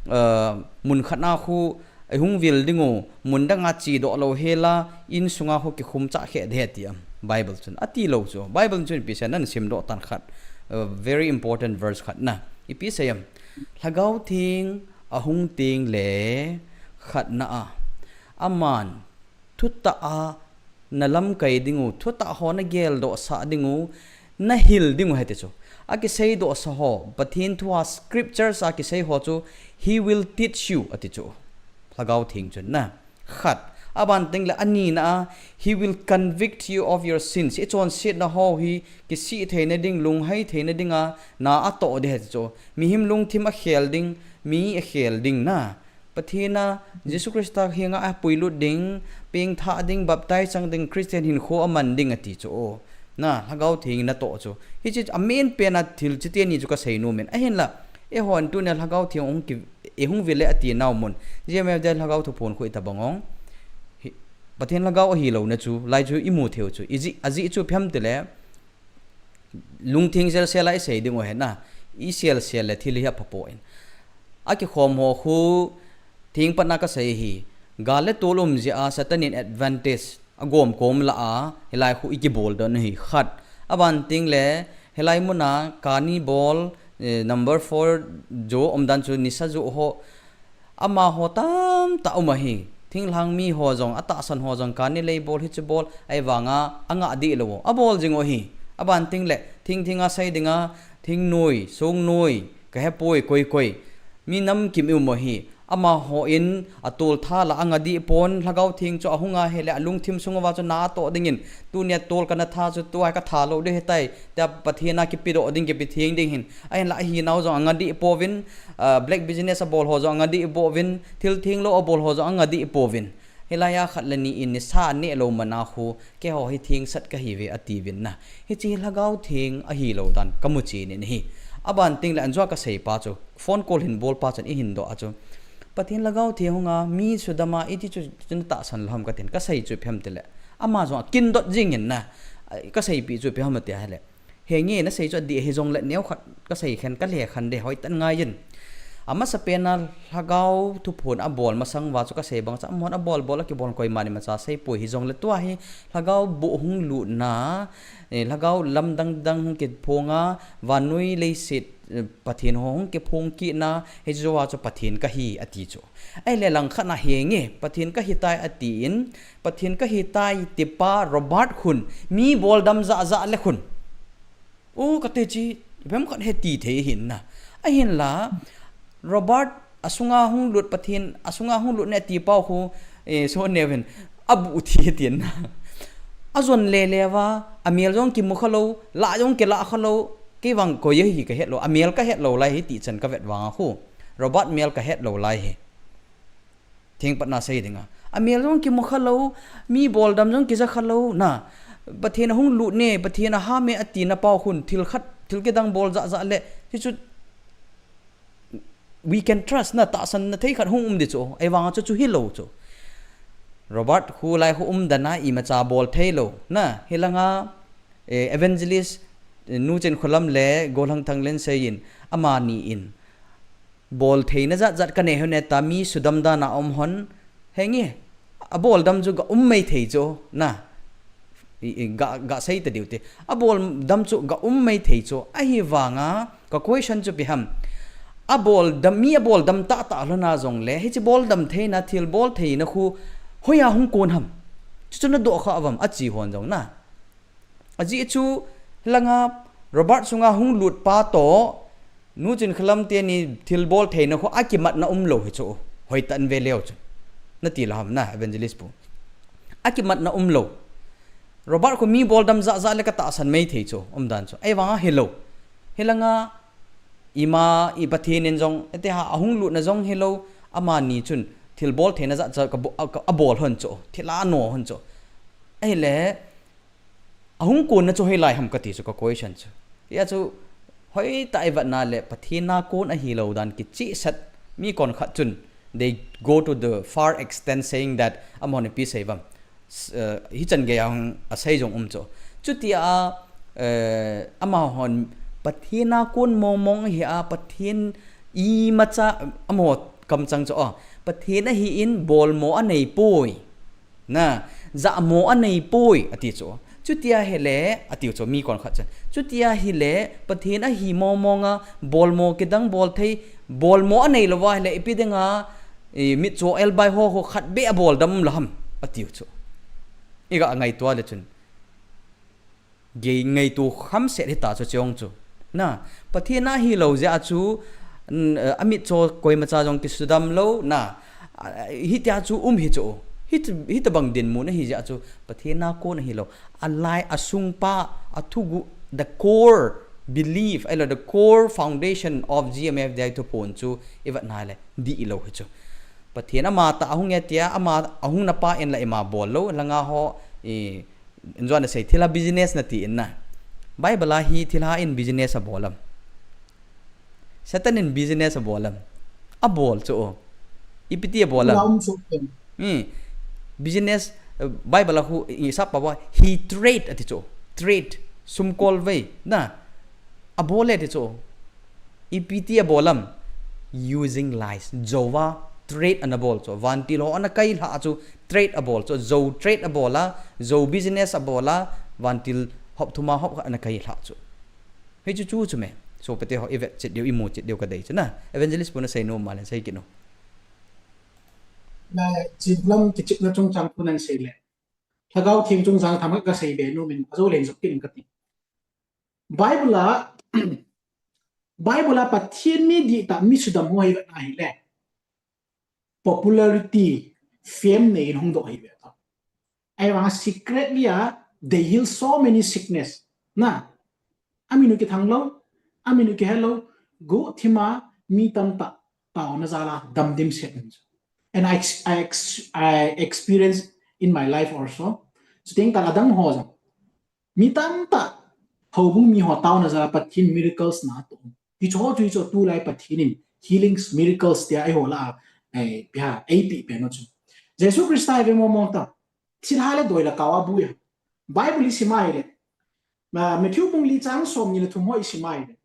uh, mun khat na khu, ei hung vil ding u, mun danga chedoh lou hela, insunga khu kikhum chah khe ding ati am, Bible chun. Ati lou chu, Bible chun ipi sei, nan simdoh tan khat, uh, very important verse khat na, ipi sei am. Lhagao Theng ahung teng le khatna a, aman thutah a na lamkai ding u, thutah ho na geldoh sah ding u, na hil ding u hiti chu. A kiseidoh sa ho, Pathen thu a scriptures a kisei ho chu, he will teach you, ati chu. Lhagao Theng chun na. Khat. Aban teng le anina a, he will convict you of your sins. I chonsetna ho hi kisih theina ding, lunghei theina dinga, na atoh ding ahi chu. Mihem lungthim akhel ding, mi akhel ding na. Pathen a, Jesu Christa henga apuilut ding, pengthah ding, baptize chang ding, Christian hinkho aman ding ati chu. Na, Lhagao Theng in natoh chu. Hiche a main pen a thil chite ni chu kasei nom in. Ahinla, eihon tunia Lhagao Theng hung ki, ei hung vil le ati nau mun. G M F D I Lhagao thuphon khu itabang ong. Hi, Pathen Lhagao ahilouna chu, lai chu imu thei u chu. Ijeh, ajeh chu ipi ham tile, lungtheng selsel a isei ding u ahi na. Iselsel le thil hi apha poi. Akikhom ho khu, thengpatna kasei hi. Gal le tol um jeh a Satan in advantage agom kom la a, hilai khu ikibol doh u hi khat. Aban teng le, hilai muna kani bol, eh, number four jo umdan chu nisa jo ho. Amaho tamtah um ahi. Thinglhang mi ho jong, atahsan ho jong, kani lei bol, hichu bol, ahivanga, angah dih lou. Abol jing u ahi. Aban teng le, thingthing a sei dinga, thingnoi, songnoi, kahepoi, koi koi. Mi namkim i um u ahi. Amaho in atol tha la anga dih pon, Lhagao Theng chu ahunga ahile alungthim sung uva chu na atoh dingin, tunia tol kana tha chu tua katha lou ding ahitai, tia Pathen a kipedoh ding, kipetheng ding ahin. Ahinla ahinau jong anga dih pouvin, ah, black business abol ho jong anga dih pouvin, thil thenglou abol ho jong anga dih pouvin. Hilai a khat le ni in nisa neh lou mana khu, keiho hi thengsat kahiuve atiuvin na. Hiche Lhagao Theng ahilou dan kamu chen in ahi. Aban tengle anjua kasei pa chu, phone call hin bol pa chun eihin doh a chu, Pathen Lhagao Theng hunga mi sudam a iti chu, chu natahsan lou ham katin, kasei chu ipi ham tile, ama jong akin dot jing in na, kaseipi chu ipi ham ati ahile, henge, nasei chu adih hijongle neokhat kasei khen, kale khen ding, hoitah in ngaiyin. Amasapen a Lhagao thuphon abol masang uva chu kasei bang chu, amahon abol bol a kibol, koiman imacha seipoi, hijongle tua hi Lhagao boh hung lutna, eh, Lhagao lamdang dang hung kiphong a, vannoi leiset, eh, Pathen ho hung kiphong kitna, hiche jou a chu Pathen kahi ati chu. Ahile langkhat na henge, Pathen kahitai atin, Pathen kahitai tipa Robert khun mi boldam jah jah le khun, o, kati chu, ipi ham khat heti thei ahin na. Ahinla Robert asunga hung lut, Pathen asunga hung lut ne ati pau khu, eh, so neuvin abuh thi atin na. Ajon lele uva, amel jong kimu khalou, lah jong kilah khalou, kei vang koi ahi kahet lou, amel kahet lou lai hi, tichan kavet vang a khu, Robert mel kahet lou lai hi. Thengpatna sei dinga, amel jong kimu khalou, mi boldam jong kija khalou na, Pathen ahung lut ne, Pathen aham e atina pau khun, thil khat, thil kidang bol jah jah le, hichu we can trust na, tahsan na thei khat hung um ding chu, ahivanga chu, chu hilou chu. Robert khu lai khu umdan a imacha bol theilou na, hilanga, eh, evangelist, eh, Nu Chinkholam le Golhang Thanglen seiyin, amani in bol theina jat jat kanei hon e ta, mi sudam dan a um hon, henge, aboldam chu ga um mai thei chu na. I, i, ga, ga sei ta diu te. Aboldam chu ga um mai thei chu. Ahivanga ka question chu ipi ham, aboldam, mi aboldam tahtah lhon a jongle, hiche boldam theina, thil bol theina khu hoiya hung kon ham? Chuchu nadoh kha uvam, achi hon jong na. Ajeh chu, hilanga Robert sunga hung lut pa toh Nu Chinkholam teni thil bol theina khu akimatna umlou hi chu, hoitah in ve leu chu, nati lou ham na, evangelist pu? Akimatna umlou. Robert khu mi boldam jah jah le katahsan mai thei chu, umdan chu. Ahivanga hilou. Hilanga ima, i Pathen in jong, etiha ahung lutna jong hilou, amani chun thil bol theina jat jat ka bo-, a, ka, abol hon chu, thil a ano hon chu. Ahile, ahung konna chu hoilai ham kati chu ka question chu. Hia chu hoitah a ivetna le Pathen a kon ahilou dan kichehsah mi konkhat chun, they go to the far extent saying that, amahon ipi sei uvam, s-, eh, hichan geiya hung asei jong um chu. Chutia, eh, amahon Pathen a kon mong mong ahi a, Pathen imacha, amaho kamchang chu, oh, Pathen ahin bolmo anei poi. Na, jahmo anei poi, ati chu. Chutia hile, ati chu mi konkhat chun. Chutia hile, Pathen ahi mong mong a, bolmo kidang bol thei, bolmo anei louva hile, ipi dinga, i, mitcho elbai ho, ho khat beh aboldam lou ham, ati chu. Iga ngaito le chun, gei ngaito khamset hita chu chong chu. Na, Pathen a hilou jeh a chu, n-, eh, amitcho koimacha jong kisudam lou, na, a, hitia chu um hi chu. Hit-, hitobang dinmun ahi jeh a chu, Pathen a kon ahilou. Alai asungpa, athugu, the core belief, ahilou, the core foundation of G M F D I thuphon chu, ivetna le, dih lou hi chu. Pathen amatah ahung e tia, ama ahung napa in la ima bol lou, langa ho, i, injua nasei, thilha business nati in na. Bible a hi thilha in business abol am? Satan in business abol am? Abol chu o. Ipi ti abol am? Thilha um chu pen. Hmm. Business, eh, Bible a khu, i sap pa wa, he trade ati chu. Trade. Sum kol vei. Na. Abol e ti chu. Ipi ti abol am? Using lies. Jouva trade ana bol chu. Vantil ho ana kai lha chu trade abol chu. Jou trade abol a, jou business abol a, vantil hop thum a hop khat ana kai lha chu. Hichu chu chu me. Sopite ho ivet chet diu, imu chet diu kadei chu na. Evangelist pu nasei nom ma le sei kit o. Na, Chinkholam kichepna chungchang khu nasei le. Lhagao Theng chungchang themkhat kasei be nom in, ajou le jop kit in kati. Bible a, Bible a Pathen mi dihtah mi sudam ho hi ivet na hile, popularity, fame nei in hung doh hi ve ta. Ahivang secretly a, they heal so many sickness. Na, amin u kithang lou, amin u kihe lou, guhthima mi tamtah taona jal a dam dimset in. And I, ex- I, ex- I experienced in my life also. Chuteng tah a adang ho jong. Mi tamtah, houbung mi ho taona jal a Pathen miracles na to. Hicho chu hicho tulai Pathen in healings, miracles tia eiho lah a, eh, pia, eipeh pen u chu. Jesu Christa hi ve mong mong ta. Thilha le doi le kau a bui a. Bible i sim a hile. Ma, Matthew bung li chang som ni le thum ho i sim a hile.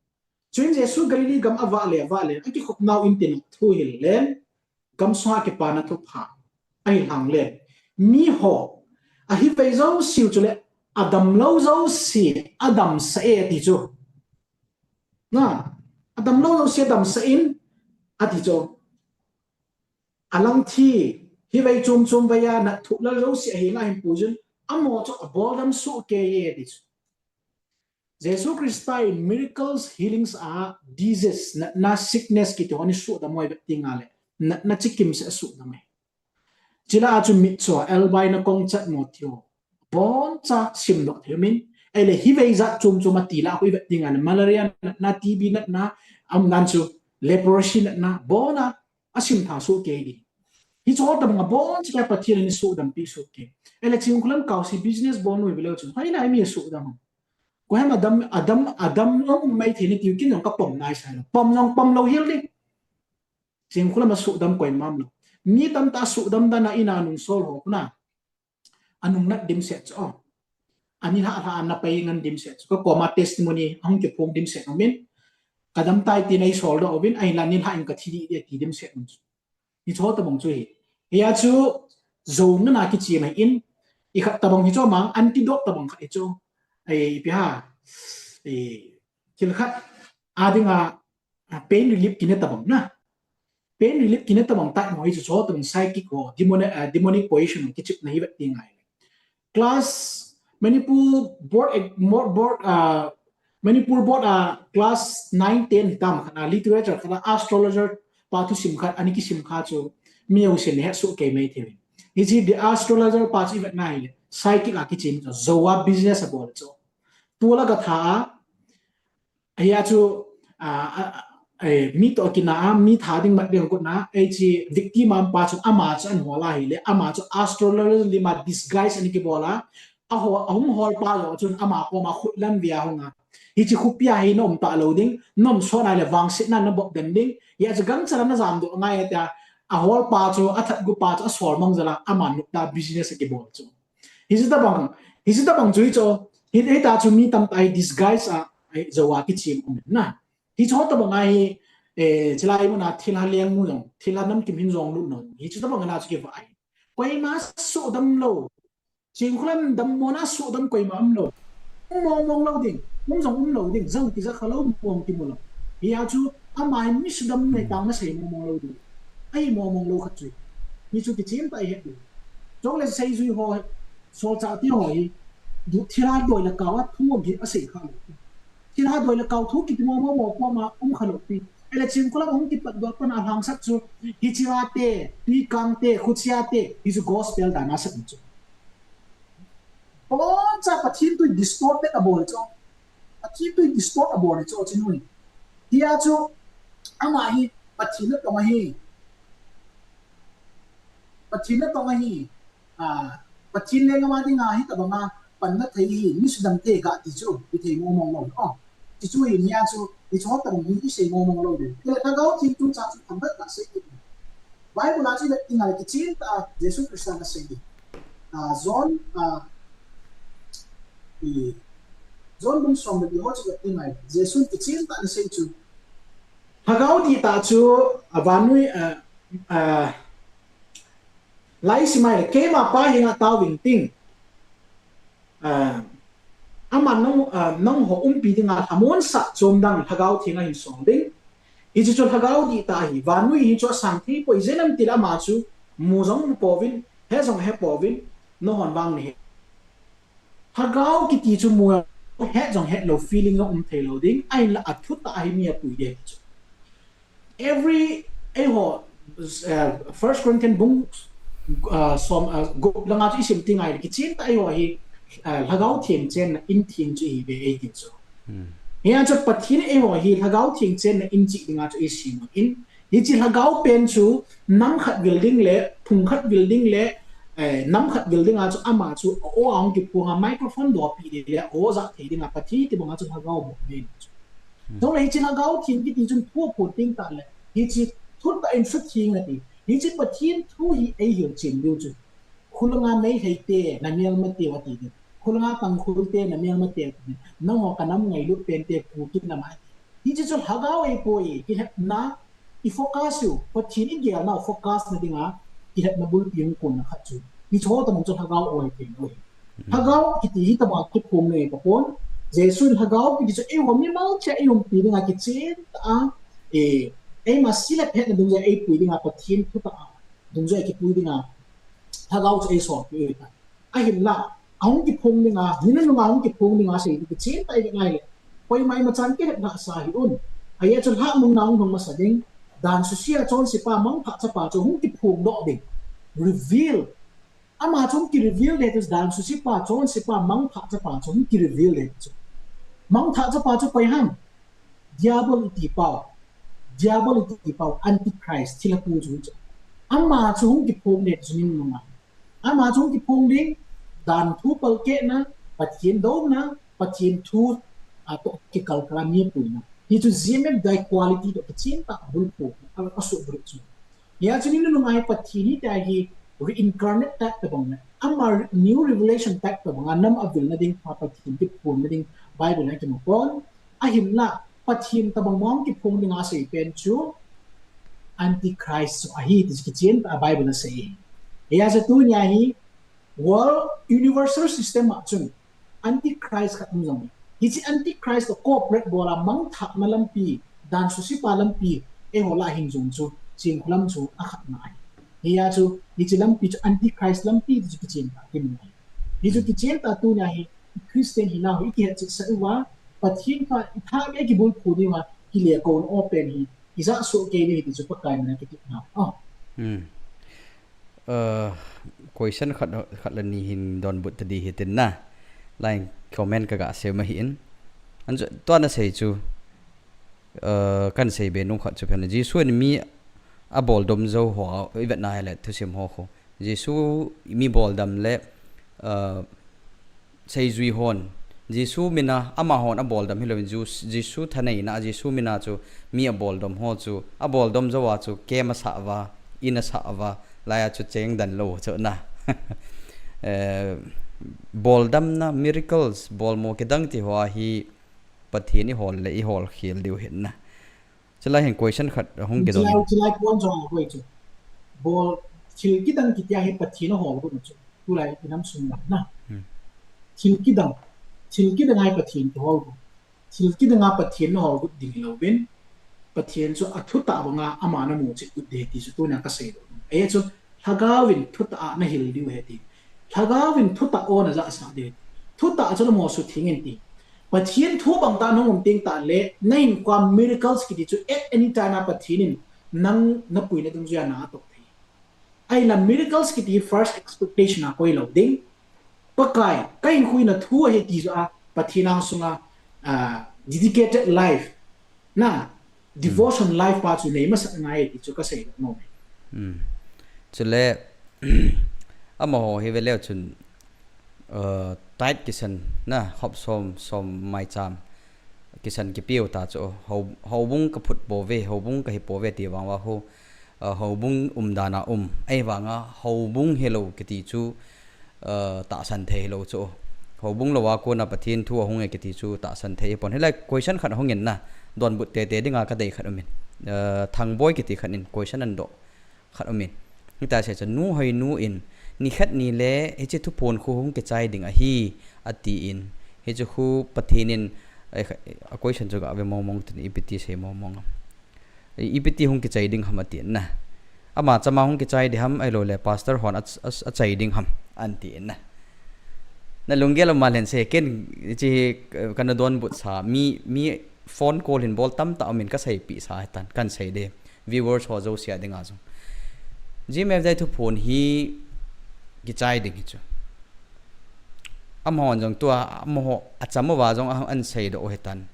Chuin Jesu Galilee gam a vah le, vah le, akikhop nau in tin thu hil len, gam sunga kipana thupha ahi lhang len. Mi ho, ahi vei jouse u chule, adam lou jouse, adam sah e ati chu. Na, adam lou jouse, adam sah in, ati chu. Alang thi, hi vei chom chom vei a, na thuh lal jouse, ahi la hin pu jun, amo chu abol dam soh kei e ati chu. Jesu Christa in miracles, healings a disease, natna sickness kiti ho ni sudam u i vet ding a le, natna chikim seh sudam e. Chule a chu mitcho, elbai na kong chat mo ti ho. Boncha simdoh thei min. Ahile hi vei jat chom chom a ti la khu i vet ding a le, malaria natna, T B natna, aum dan chu leprosy natna, bona asim tha soh kei di. Hicho tabang a boncha Pathen in sudam pi soh kei. Ahile Chingkhulam kau si business bol u i ve leu chun, hoilai mi sudam. Koiham adam, adam, adam lou um mai thei ni tiu kin jong ka pom nai sai lou. Pom jong pom lou hel di. Chingkhulam a sudam koima um lou. Mi tamtah sudam dan a in a nung sol ho khu na. Anung nat dimset chu. Ani lha lha na pai ngan dimset chu. Ka koma testimony ahung kiphong dimset u min. Ka dam tai tin ei sol doh uvin, ahin la ni lha in ka thi di di ti dimset u chu. Hicho tabang chu hi. Hia chu, jo nana kichi mai in, i khat tabang hicho mang, antidote tabang khat hicho. Ai, ipi ham. Ai, thil khat, a ding a, a, pain relief kine tabang na. Pain relief kine tabang tai mo hicho, cho tabang psychic ho, demonic, a, demonic possession ho, kichepna hi vet ding ngai. Class, Manipur board, eh, mo-, board, ah, Manipur board, ah, class nine, ten hitam khat a, literature khat a, astrologer pa thusim khat, ani kisim kha chu, mi jousen hesoh kei mai thei. Hiche the astrologer pa chu i vet ngai le, psychic a kichim chu, jo a business abol chu. Tula ka tha a, Hia chu, a, a, a, eh, mi toh kina a, mi tha ding mat ding kut na, eh, chi victim a um pa chun ama chu an hol a hile, ama chu astrologer lim a disguise ani kibol a, a ho, ahung hol pa jong chun ama koma khut lam via hung a. Hiche khopi a hi na um ta lou ding, na um sot a le vangsetna na bol den ding, hia chu gangchal a na jamdoh ngai tia, ahol pa chu, athat gu pa chu, asol mang jal a, ama nop ta business akibol chu. Hiche tabang, hiche tabang chu hicho, hi, hita chu mi tamtah hi disguise a, hi jo a kichim um na. Hicho tabang a hi, eh, chilai mun a thilha leng mu jong, thilha namkim hin jong lut nom. Hiche tabang a chu kivah ahi. Koima sudam lou. Chingkhulam dam mo na sudam koima um lou. Um mong mong lou ding, um jong um lou ding, jong kija kha lou, mong kimu lou. Hia chu, ama hi mi sudam nei tang na sei mong mong lou ding. Ahi mong mong lou khat chu. Hichu kichim ta i het ding. Chule seijui ho, solchah te ho hi, du thilha doi le kau a thu um hi asei kha lou. Thilha doi le kau thu kiti mo mo mo poma um kha lou pi. Ahile Chingkhulam hung kipat doh pan a lhangsat chu, hiche a te, Tuikang te, Khuchia te, hichu gospel dan a sat chu. Boncha Pathen thu distorted abol chu. Pathen thu distort abol chu chu nu hi. Hia chu, ama hi Pathen natong ahi. Pathen natong ahi. A, Pathen lenggam a dinga hitabang a panna thei hi, mi sudam te ga ti chu, i thei mong mong lou. Oh, ti chu hi nia chu, i chu tabang hi i sei mong mong lou ding. Hile Lhagao Theng thu cha chu themkhat ka sei ding. Bible a chu i vet ding a le kichim ta Jesu Christa na sei ding. A, John, a, i, John bung som le li ho chu i vet ding a le Jesu kichim ta na sei chu. Lhagao dihtah chu, a, vannoi, a, a, Lai sim a le, keima Pa henga taovin ting. A, aman nang, a, nangho umpi dinga lhamonsah chom dang Lhagao Theng ahin song ding. Hiche chu Lhagao dihtah ahi, vannoi hi chu asang thei poi, ijeh inem itile ama chu mu jong mu pouvin, he jong he pouvin, nahon vang nahe. Lhagao kiti chu mu het jong het lou, feeling jong um thei lou ding, ahinla athutah ahi, mi apui ding chu. Every, eiho, uh, First Corinthians bung uh, som uh, gup langa chu isim ti ngai kichen ta eiho hi uh, Lhagao Theng chenna in theng chu ihiuve eitin chu. Hiya chu Pathen eiho hi Lhagao Theng chenna in chih dinga chu isem in hiche Lhagao pen chu nam khat vil ding le phung khat vil ding le eh, nam khat vil dinga chu ama chu o a hung kiphonga microphone dopi le o ja thei dinga Pathen ti banga chu Lhagao bol nei chu. Chule hiche Lhagao Theng kiti chun thu phon ting ta le hiche thutah in sutheng ati. Hiche Pathen thu hi eihil chen diu chu. Khulanga Meitei te, namelmate u ati ding. Khulanga Tangkhul te, namelmate u ati ding. Nangho kanam ngailut pen te, Kuki nam ati. Hiche chu Lhagao ahipoi, kilhepna, i focus u, Pathen igelna u focus na dinga, kilhepna bulpi hung konna khat chu. Hiche ho tamang chu Lhagao o ahi thei lou hi. Lhagao kiti hi tobang kiphong nei tapon. Jesun Lhagao kiti chu eiho mimal cheh a eiumpi dinga kichen ta a. E, eima silep hetna dungjuia eipui dinga Pathen thutah a dungjuia kipui dinga Lhagao chu eisol pi u ahitai. Ahinla, ahung kiphong dinga, ni nunung a hung kiphong dinga sei ding kichen ta ive ngai le. Koima imachan kihet gasa hih un. Ahia chu lhahmang na hung lhung masa ding. Dan suse a chonsepa mangthah chapa chu hung kiphong doh ding. Reveal. Ama chu hung ki reveal ding chu dan susepa, chonsepa, mangthah chapa chu hung ki reveal ding chu. Mangthah chapa chu koi ham? Diabol iti pau. Diabol iti pau, Antichrist, thilha pu chu chu. Ama chu hung kiphong ding chu ni nunung a. Ama chu hung kiphong ding, dan thu palkehna, Pathen douna, Pathen thu, a, toh kikalkal a mi puina. Hichu G M F dai quality toh kichen ta bulphu, a, asuh bul chu. Hia chu ni nunung a hi Pathen hi tia hi reincarnate type tabang le. Ama re- new revelation type tabang a nam avilna ding, pa Pathen kiphonna ding, Bible a kimu pon. Ahinla, Pathen tabang mong kiphong dinga sei pen chu Antichrist chu ahi ti chu kichen ta Bible a sei. Hia chu tunia hi world universal system a chun Antichrist khat um jong. Hiche Antichrist toh cooperate bol a mangthahna lampi, dan susepa lampi, eiho lah a hin jong chu, chingkhu lam chu akhatna ahi. Hia chu, hiche lampi chu Antichrist lampi ti chu kichen ta kimu ahi. Hichu kichen ta tunia hi, Christian hinau hi kihet cheh sah uva, Pathen pa, i tha kei kibulphu diuva, kile kouna o pen hi, ija soh kei ding hi ti chu Pakai mina kiti na. Oh. Hmm. Uh, question khat, khat le ni hin donbut ta ding hitin na. Line comment ka ga sei ma hi in. An chu, tua na sei chu, uh, kan sei be nung khat chu phen le. Jesu in mi aboldom jou ho, i vet na hile, thusim ho ho. Jesu mi boldam le, uh, seijui hon, Jesu mina, amahon aboldam hilouvin, Jesu, Jesu thaneina, Jesu mina chu mi aboldom ho chu, aboldom jou a chu, kem asah uva, in asah uva, laiya chu cheng dan lou chu na. Eh, boldamna, miracles, bolmo kidang ti ho a hi, Pathen i hol le i hol khel diu hin na. Chulai hin question khat hung kidong. Chulai, chulai point jong a koi chu. Bol, thil kidang kiti a hi Pathen a hol got chu. Tulai i nam sung na. Hmm. Thil kidang, thil kidang a hi Pathen kihol got. Thil kidang a Pathen na hol got ding louvin. Pathen chu a thutah banga ama na mu cheh got ding ti chu tunia ka sei lou. Ahi chu Lhagao vin thutah a na hil diu ahi ti. Lhagao vin thutah o na jahsah diu ahi. Thutah chu na mo sutheng in ti. Pathen thu bang tah na um teng tah le, na hinkhoa miracles kiti chu at any time a Pathen in nang na puina dungjuia na atoh thei. Ahinla miracles kiti first expectation a koi lou ding. Pakai, ka hinkho hi na thu ahi ti chu a, Pathen a sunga, ah, dedicated life. Na, devotion life pa chu nei masat ngai ti chu ka sei nom e. Hmm. Chule, amaho hi veleu chun, uh, tithe kisan na, hop som, som maicham kisan kipeu ta chu, ho, houbung ka phut pouve, houbung ka hi pouve ti vang uva ho, uh, houbung umdan a um. Ahivanga houbung hilou kiti chu, uh, tahsan thei hilou chu. Houbung lou a kona Pathen thu ahung e kiti chu tahsan thei hipon. Hilai question khat ahung in na, donbut tete dinga ka dei khat um in. Uh, Thangboi kiti khat in question ahin doh khat um in. Hitia asei chu, Nu Hoinu in, nikhat nile hiche thuphon khu hung kichai ding ahi, ati in. Hiche khu Pathen in, eh, a question chu ga ve mong mong tin, ipi ti sei mong mong am. I, ipi ti hung kichai ding ham ati in na. Ama chama hung kichai ding ham, ahilou le pastor hon a, a, achai ding ham, an ti in na. Na lunggel um a leh sei, ken hiche hi, eh, kana donbut sa, mi, mi phone call hin bol tamtah um in ka seipeh sa ahitan, kan sei ding. Viewers ho jouse a dinga jong. G M F D I thuphon hi kichai ding hi chu. Amahon jong tua, amaho acham uva jong a, an seidoh u hitan.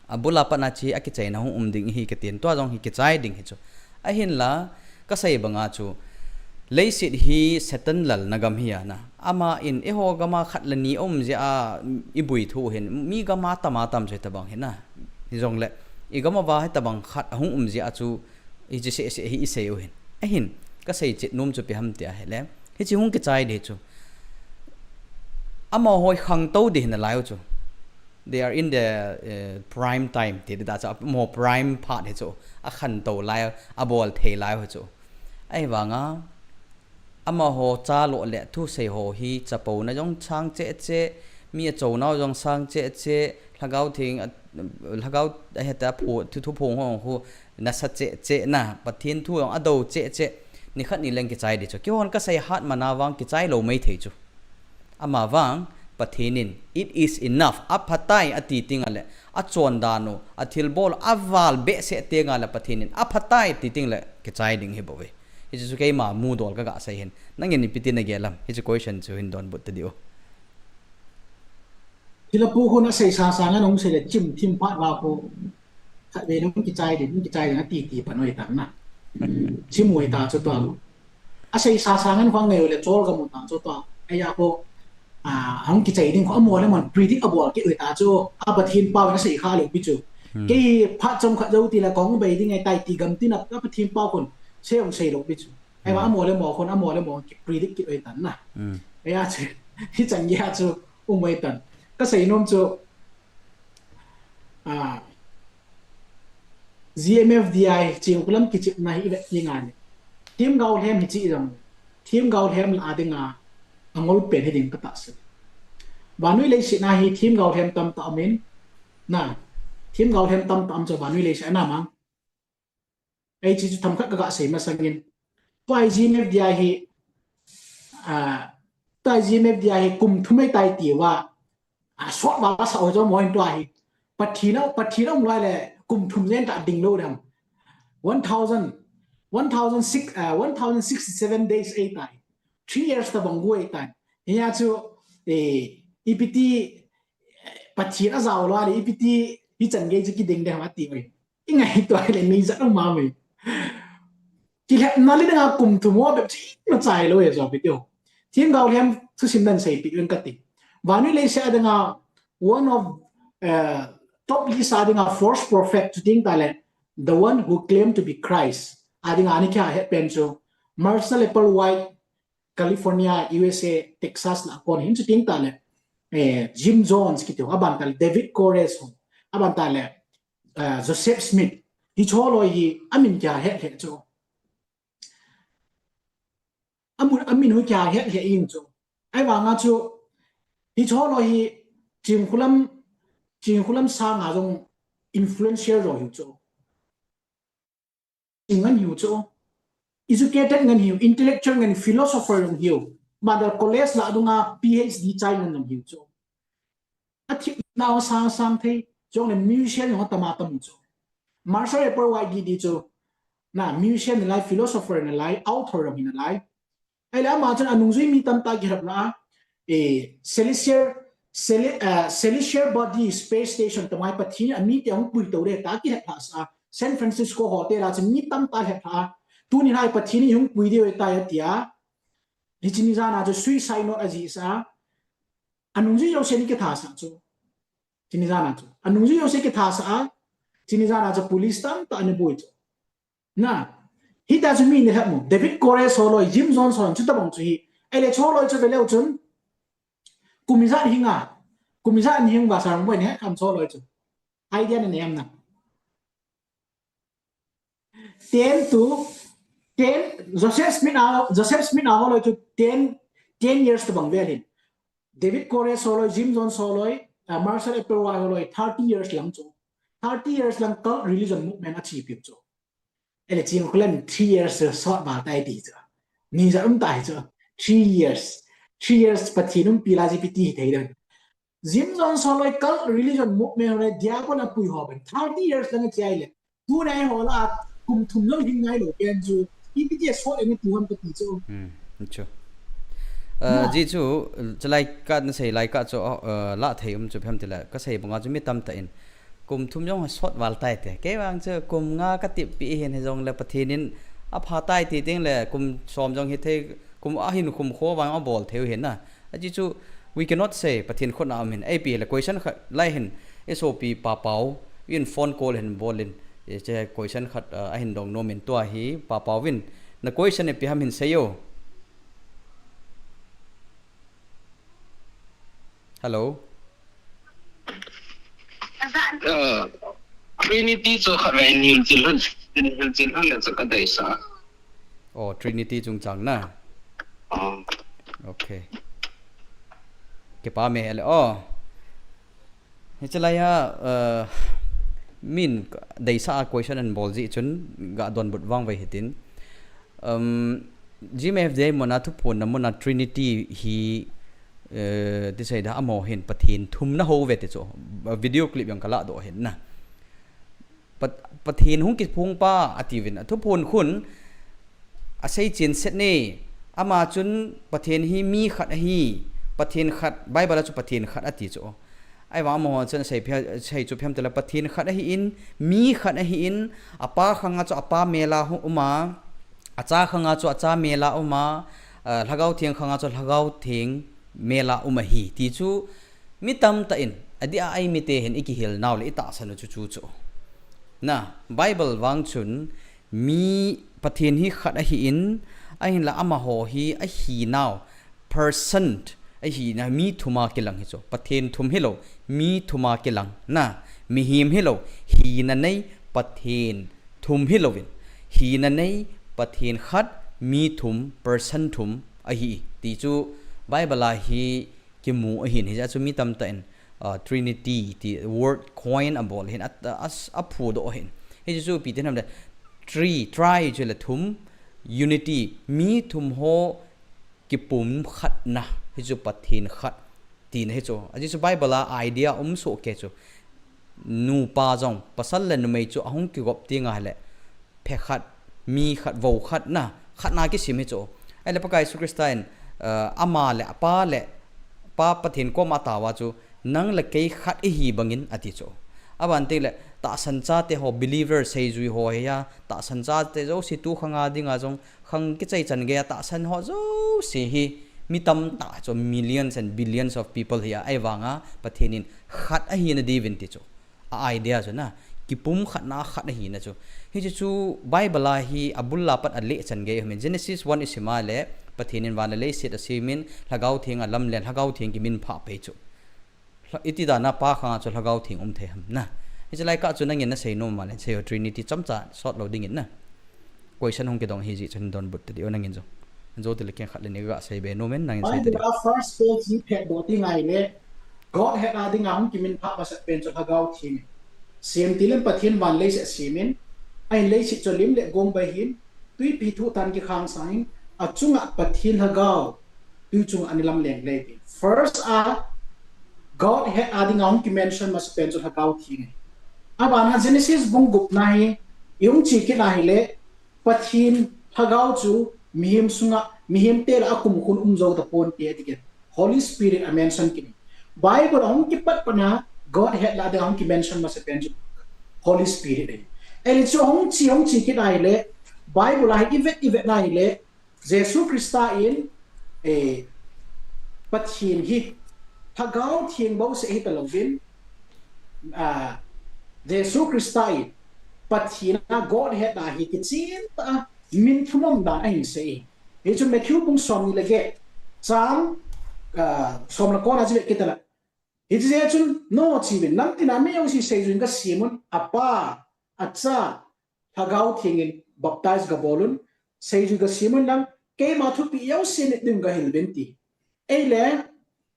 Abul a pat a chu akichaina hung um ding hi katin, tua jong hi kichai ding hi chu. Ahinla, kasei banga chu, leiset hi Satan lalna gam hi ana. Ama in eiho gam a khat le ni um jeh a ibui thu hin, mi gam a tam a tam chu hitabang hi na. Hijongle, igam uva hitabang khat ahung um jeh a chu, hiche seh seh hi isei u hin. Ahin, kasei chet nom chu ipi ham tia ahile, hiche hung kichai ding chu, amaho hi khangtou ding hi nalai u chu. They are in the, eh, prime time, ti ding tah chu, amaho prime part hi chu, akhangtou lai, abol thei lai u hi chu. Ahivanga, amaho chalo le thusei ho hi chapouna jong sang cheh cheh, mi achounau jong sang cheh cheh, Lhagao Theng a, Lhagao a heta phu, thu, thuphon ho khu nasa cheh cheh na, Pathen thu jong adou cheh cheh, nikhat ni leng kichai ding chu. Keihon kasei hat mana vang kichai lou maithei chu. Ama vang, Pathen in, "It is enough, aphatai," ati tengle, achondan u, athilbol u, aval behseh tengle, Pathen in, "Aphatai," ati tengle, kichai ding hi bou ve. Hiche chu keima mudol kaga sei hin. Nangin ipi ti nagel ham, hiche question chu hin donbut tadih u. Thilha pu khun asei sasa ngan hung sei le chim thim phat uva khu, khatvei nung kichai ding, nung kichai ding ati ti pan u hitan na. Chim u hita chu tua. Asei sasa ngan khu angai u le chol gam u ta chu tua. Ahia khu, a, hung kichai ding khu amaho le amahon predict abol kit u hita chu. A Pathen pao in asei kha lou pi chu. Kei phat chomkhat jou tile kahung bei ding ahitai ti gam tin a, a Pathen pao khun sei hung sei lou pi chu. Ahivang amaho le amaho khun, amaho le amaho khun kipredict kit u hitan na. Ahia chu, hichan geiya chu um u hitan. Kasei nom chu, a, G M F D I Chingkhulam kichepna hi ivet tengle, themgao lhem hiche jong, themgao lhem lah a dinga angol pen hiding katahsan. Vannoi leiset a hi themgao lhem tamtah umin, na, themgao lhem tamtah um chu vannoi leiset a na mang. Hiche chu themkhat kaga sei masangin, tua hi G M F D I hi, a, tua hi G M F D I hi kum thum ahitai tiuva, a, sot val asah u jong mohin tua hi. Pathen a, Pathen a um loi le kum thum jen tah ding lou dem. One thousand, one thousand six, a, one thousand sixty-seven days ahitai. Three years tabang gu ahitai. Hia chu, e, ipi ti, Pathen ajao loi le, ipi ti, hichan gei chu kiding dem ati u. Ingaito le neijat um mama. Kilhepna le dinga kum thum ho bep chu imacha hilou e, jo pi tio. Themgao lhem thusim dan seipeh uvin kati. Vannoi leiset a dinga one of, uh, top list a dinga false prophet chu teng tale, the one who claim to be Christ a dinga ana kihet pen chu Marshall Applewhite, California, U S A, Texas lah a kon hin chu teng tale, eh, Jim Jones kiti ho, aban tale David Koresh ho, aban tale, eh, Joseph Smith. Hiche ho loi hi amin kihet lheh chu. Amun, amin hu kihet lheh in chu. Ahivanga chu, hiche ho loi hi Chingkhulam, Chingkhulam sanga jong influential jo hiu chu. Ngan hiu chu. Educated ngan hiu, intellectual ngan, philosopher jong hiu. Mother college lah a dunga P H D chai ngan jong hiu chu. Athemna ho sang sang thei, jongle musician ho tam a tam u chu. Marshall Applewhite kiti chu, na, musician nalai, philosopher nalai, author jong hinalai. Ahile ama chun anungjui mi tamtah kilhep lah a, eh, celestial, cele-, eh, celestial body space station toh mai Pathen in amite ahung puitou ding tia kilhep lhah sah a, San Francisco hotel a chun mi tamtah lhep lhah a, tuni hin Pathen in eihung pui diu ahitai atia, hiche ni jan a chu suicide note ajih sah a, anungjui jouse ana kitha sah chu. Hiche ni jan a chu. Anungjui jouse kitha sah a, hiche ni jan a chu police tamtah ana boi chu. Na, hitia chu mi ni lhep mo. David Koresh ho loi, Jim Jones ho loi, chutabang chu hi. Ahile chu ho loi chu veleu chun, kum ijat hing a, kum ijat hing uva Sarang Boi nahet kham chu ho loi chu. Idea nanei em na. Ten to, ten, Joseph Smith a, Joseph Smith a ho loi chu ten, ten years tobang vel hin. David Koresh ho loi, Jim Jones ho loi, uh, Marshall Applewhite ho loi, thirty years lang chu. Thirty years lang cult religion movement achepiu chu. Ahile Chingkhulam three years sot val tai ti chu. Neijat um tai chu. Three years. Three years Pathen umpi la jeh pi ti hithei lou. Jim Jones ho loi cult religion movement ho loi diabol apui ho pen. Thirty years lang ache ahile. Tuna eiho lah a kum thum jong hing ngai lou pen chu. Ipi ti a sot eina tu ham kati chu. Hmm, chu. Uh, ji chu, chalai ka na sei lai ka chu, uh, la thei um chu phem tile, ka sei banga chu mi tam ta in. Kum thum jong ha sot val tai te. Kei vang chu kum nga ka tip pi hin hi jong le Pathen in a pha tai ti ting le kum som jong hi thei, kum a hin kum kho vang a bol thei u hin na. A ji chu, we cannot say Pathen khut na um hin. Ei pi le question khat lai hin, S O P Pa Pau in phone call hin bol in. E che question khat, uh, a hin dong nom in tua hi Pa Pau in. Na question e pi ham hin sei yo. Hello. Uh, Trinity chu khat ve in hil chil hun, hil chil hun le chu ka dei sa. Oh, Trinity chung chang na. Oh. Okay. Ke pa me le oh. Hi chalai a, uh, min dei sa a question an bol ji chun ga don but vang ve hitin. Um, G M F D I muna thuphon na muna Trinity hi, eh, ti sei da amo hin Pathen thum na ho ve ti chu. Video clip jong ka la doh hin na. Pat-, Pathen hung kiphong pa a ti vin. A thuphon khun a sei chen set ne. Ama chun Pathen hi mi khat ahi. Pathen khat, Bible a chu Pathen khat a ti chu. Ai vang amo chun sei phe-, sei chu phem tela Pathen khat ahi in, mi khat ahi in, a pa khanga chu a pa mela hu-, um a, a cha khanga chu a cha mela um a, a, Lhagao Theng khanga chu Lhagao Theng mela um ahi. Ti chu mi tam ta in, a di a ai mi te hin i kihil nau le i tahsan u chu chu chu. Na, Bible vang chun mi Pathen hi khat ahi in, ahin la ama ho hi ahi nau, person ahi na mi thum a kilang hi chu. Pathen thum hi lo, mi thum a kilang na, mihem hi lo, hi na nei Pathen thum hi lo vin. Hi na nei Pathen khat, mi thum, person thum ahi. Ti chu Bible a hi kimu ahin, hi ja chu mi tam ta in, uh, Trinity ti word coin a bol hin, a, a, a phu do hin. Hi chu pi te nam le tri, tri chu le thum, unity, mi thum ho kipum khat na, hi chu Pathen khat ti na hi chu. A ji chu Bible a idea um so ke chu. Nu pa jong, pasal le numei chu ahung kigop ti nga le. Phe khat, mi khat, vo khat na, khat na kisim hi chu. Ai le Pakai Jesu Christa in, uh, ama le, apa le, pa Pathen koma tawa chu, nang le kei khat ihi bangin ati chu. Aban te le, tahsan cha te ho, believer seijui ho hi ya, tahsan cha te jo si tu khanga dinga jong, khang kichai chan gei a tahsan ho jo si hi, mi tam ta chu, millions and billions of people hi ya, ai vanga, Pathen in khat ahi na di vin ti chu. A idea chu na, kipum khat na khat ahi na chu. Hi chu chu Bible a hi a bul la pat a le chan gei hum in Genesis one i sim a le Pathen in van le leiset a simin Lhagao Theng a lam le Lhagao Theng kimin pha pei chu. Hla-, iti da na pa khang a chu Lhagao Theng um thei ham na. Hi chu lai ka chu nangin na sei nom ma le sei Trinity chomcha sot lo ding in na. Question hung kidong hi ji chun don but te di o nangin jo. An jo te le keng khat le ni ga sei be nom in nangin sei te di. Bible a first page hi phet do ti ngai le. Godhead a dinga hung kimin pha masat pen chu Lhagao Theng. Sem ti lem Pathen van leiset simin. Ai leiset chu lim le gong bai hin. Tuipi thu tan kikhang sang hin. A chunga Pathen Lhagao. Tui chunga ani lam leng le ti. First a Godhead a dinga hung kimention masat pen chu Lhagao Theng. Aban a Genesis bung gup na hi. I hung chi kit na hi le. Pathen Lhagao chu mihem sunga, mihem te la a kum khun um zo ta pon te ti ke. Holy Spirit a mention kit. Bible a hung kipat pana Godhead la dinga hung kimention masat pen chu Holy Spirit e. Eli chu hung chi, hung chi kit ai le Bible a hi i vet, i vet na hi le Jesu Christa in, eh, Pathen hi Lhagao Theng bou se hi ta lo vin, ah, Jesu Christa in Pathen a Godhead a hi kichen ta min thum um dan ahin sei. Hi chu Matthew bung som ni le get chang, ah, som le ko na chi le kit ta la. Hi chu je chun no chi vin nam tina mi jong si seijui in ka simun a pa, a cha, Lhagao Theng in baptize ka bol un, seijui ka simun lang, keima thupi jouse ni ding ka hil vin ti. Ei le,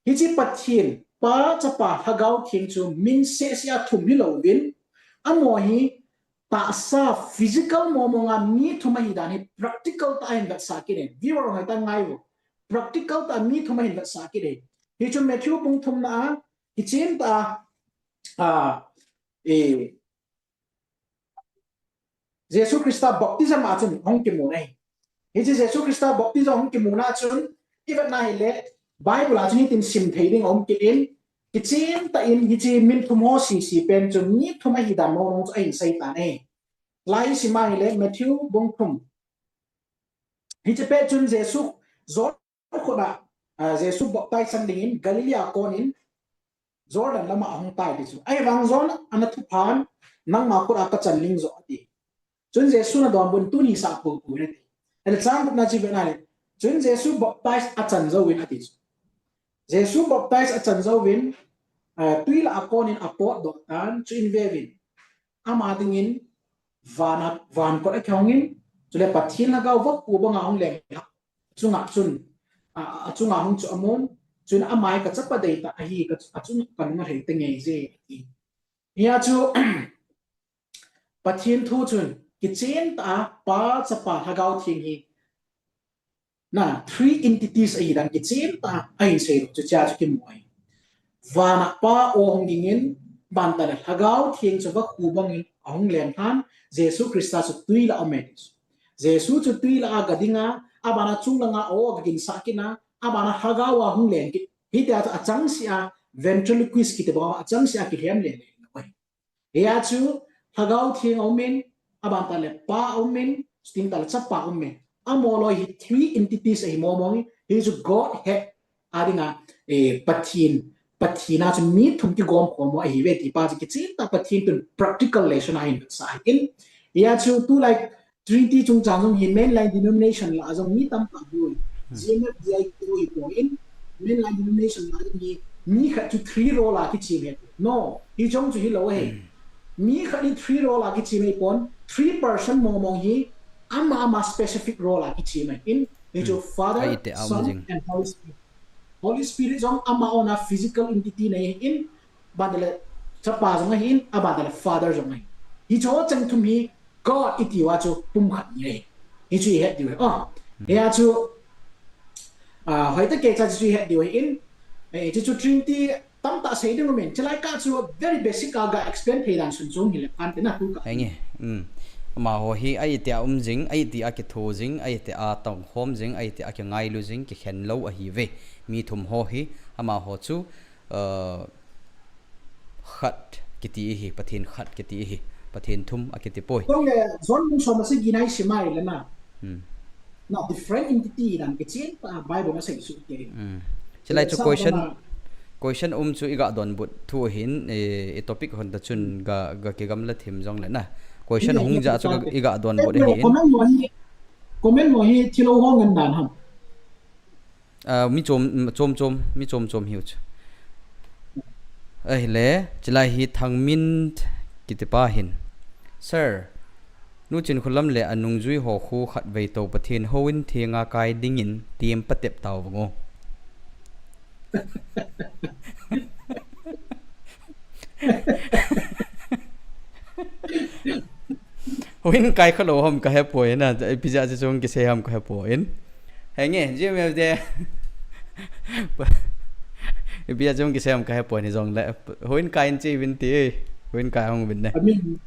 hi chi Pathen, Pa, Chapa, Lhagao Theng chu min se se a thum hi lo vin, amo hi tahsa physical mo mo nga mi thum ahi dan hi practical ta hin vet sa kit e. Viewer hai ta ngai vo. Practical ta mi thum ahin vet sa kit e. Hi chu Matthew bung thum na a, hi chin ta a, e, Jesu Christa baptism a chun hung kimu nei. Hiche Jesu Christa baptism hung kimuna chun, i vetna hile, Bible a chun hitin sim thei ding aum kit in, kichen tah in hiche min thum ho sisi pen chun mi thum ahi dan mong mong chu ahin sei tan ahi. Lai i sim a hile, Matthew bung thum. Hiche pet chun Jesu John khut a, ah, Jesu baptize chan dingin Galilee a konin Jordan lama ahung tai ti chu. Ahivang John ana thuphan, nangma khut a kachan ling jo ati. Chun Jesu na donbut in tuni sah poupou in ati. Ahile chang gupna chu i vetna hile. Chun Jesu baptize achan jouvin ati chu. Jesu baptize achan jouvin, ah, twi lah a konin apotdoh tan, chuin veuvin. Ama dingin van a, van kot akihongin, chule Pathen lhagao vakhu banga hung leng. Chunga chun, a, a, achunga hung chu amun, chun ama hi kachapa deitah ahi, ka, achung kanunga lhei tengei je, ati. Hia chu, Pathen thu chun, kichen tah a, Pa, Chapa, Lhagao Theng hi, na, three entities ahi dan kichen tah a, ahin seidoh chu, chea chu kimu ahi. Van a Pa o hung dingin, abantah le Lhagao Theng chu vakhu bangin ahung leng lhan, Jesu Christa chu twi lah a um e ti chu. Jesu chu twi lah a ga ding a, abana chung langa o ga ginsah kit a, abana Lhagao a hung leng kit. Hitia chu achangseh a, ventriloquist kiti bang, achangseh a kilhem lele lou ahi. Hia chu, Lhagao Theng aumin, abantah le Pa aumin, chuting tah le Chapa aumin. Amaho loi hi three entities ahi mong mong in, hichu Godhead a dinga, eh, Pathen, Pathen a chu mi thum kigom khom u ahiuve ti pa chu kichen tah Pathen tun practical lesson a ahin vetsah ahin. Hia chu tulai Trinity chungchang jong hi mainline denomination lah a jong mi tamtah bou. GMFDI kiti u hi poi in, mainline denomination lah a jong hi mi khat chu three role a kichem ahi. No, hiche jong chu hilou ahi. Mi khat hi three role a kichem ahipon, three person mong mong hi ama ama specific role a kichem ahin. Hichu Father, Son and Holy Spirit. Holy Spirit jong ama own a physical entity nei ahin, abantah le Chapa jong ahin, abantah le Father jong ahin. Hicheho cheng thum hi God iti uva chu pumkhat ahi. Hichu ihet diu ahi. Oh, hia chu, ah, hoitah kei cha chu ihet diu ahin, eh, hichu Trinity tamtah sei ding umin. Chulai kah chu very basic a ga explain thei dan sun chung hile phan te na tu ka. Henge, um. Amaho hi a itia um jing, a itia kitho jing, a itia tongkhom jing, a itia kingailu jing, kikhen lou ahiuve. Mi thum ho hi, amaho chu, uh, khat kiti ahi, Pathen khat kiti ahi, Pathen thum akiti poi. Kong le, John bung som le sagi na isim a hile na. Hmm. Na different entity dan kichen tah Bible a asei chu te. Hmm. Chulai chu question, question um chu iga donbut thu ahin, eh, i topic hon ta chun ga, ga kigamla thim jongle na. Question hung ja chu iga donbut ahin. Comment mo hi, comment mo hi thilou ho ngen dan ham. Ah, mi chom, chom chom, mi chom chom hiu chu. Ahile, chulai hi Thangmin kiti pa hin. Sir, Nu Chinkholam le anungjui ho khu khatvei tou Pathen houin thenga kai dingin tem patep tau vang o. Houin kai khalou ham kahepoi na, ipi jeh a chu kisei ham kahepoi. Henge, jim em de. Ipi jeh a chu kisei ham kahepoi ni jongle. Houin kai in che uvin ti, houin kai hung uvin ne. Amin,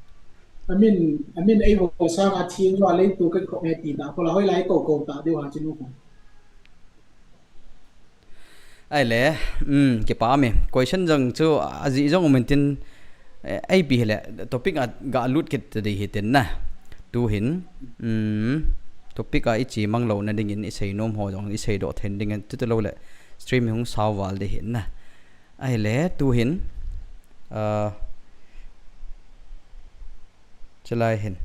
amin, amin, eiho sanga theng jo a lei tu ka khop he ti ta, kola hoilai kou kou ta diu ha chinu ko. Ahile, um, kipa me. Question jong chu ajih jong um intin, eh, ipi hile, topic a ga lut kit ding hitin na. Tu hin, um, topic a iche mang louna dingin isei nom ho jong isei doh thei dingin, chuti loule stream hi hung sao val ding hin na. Ahile, tu hin, ah, chulai hin.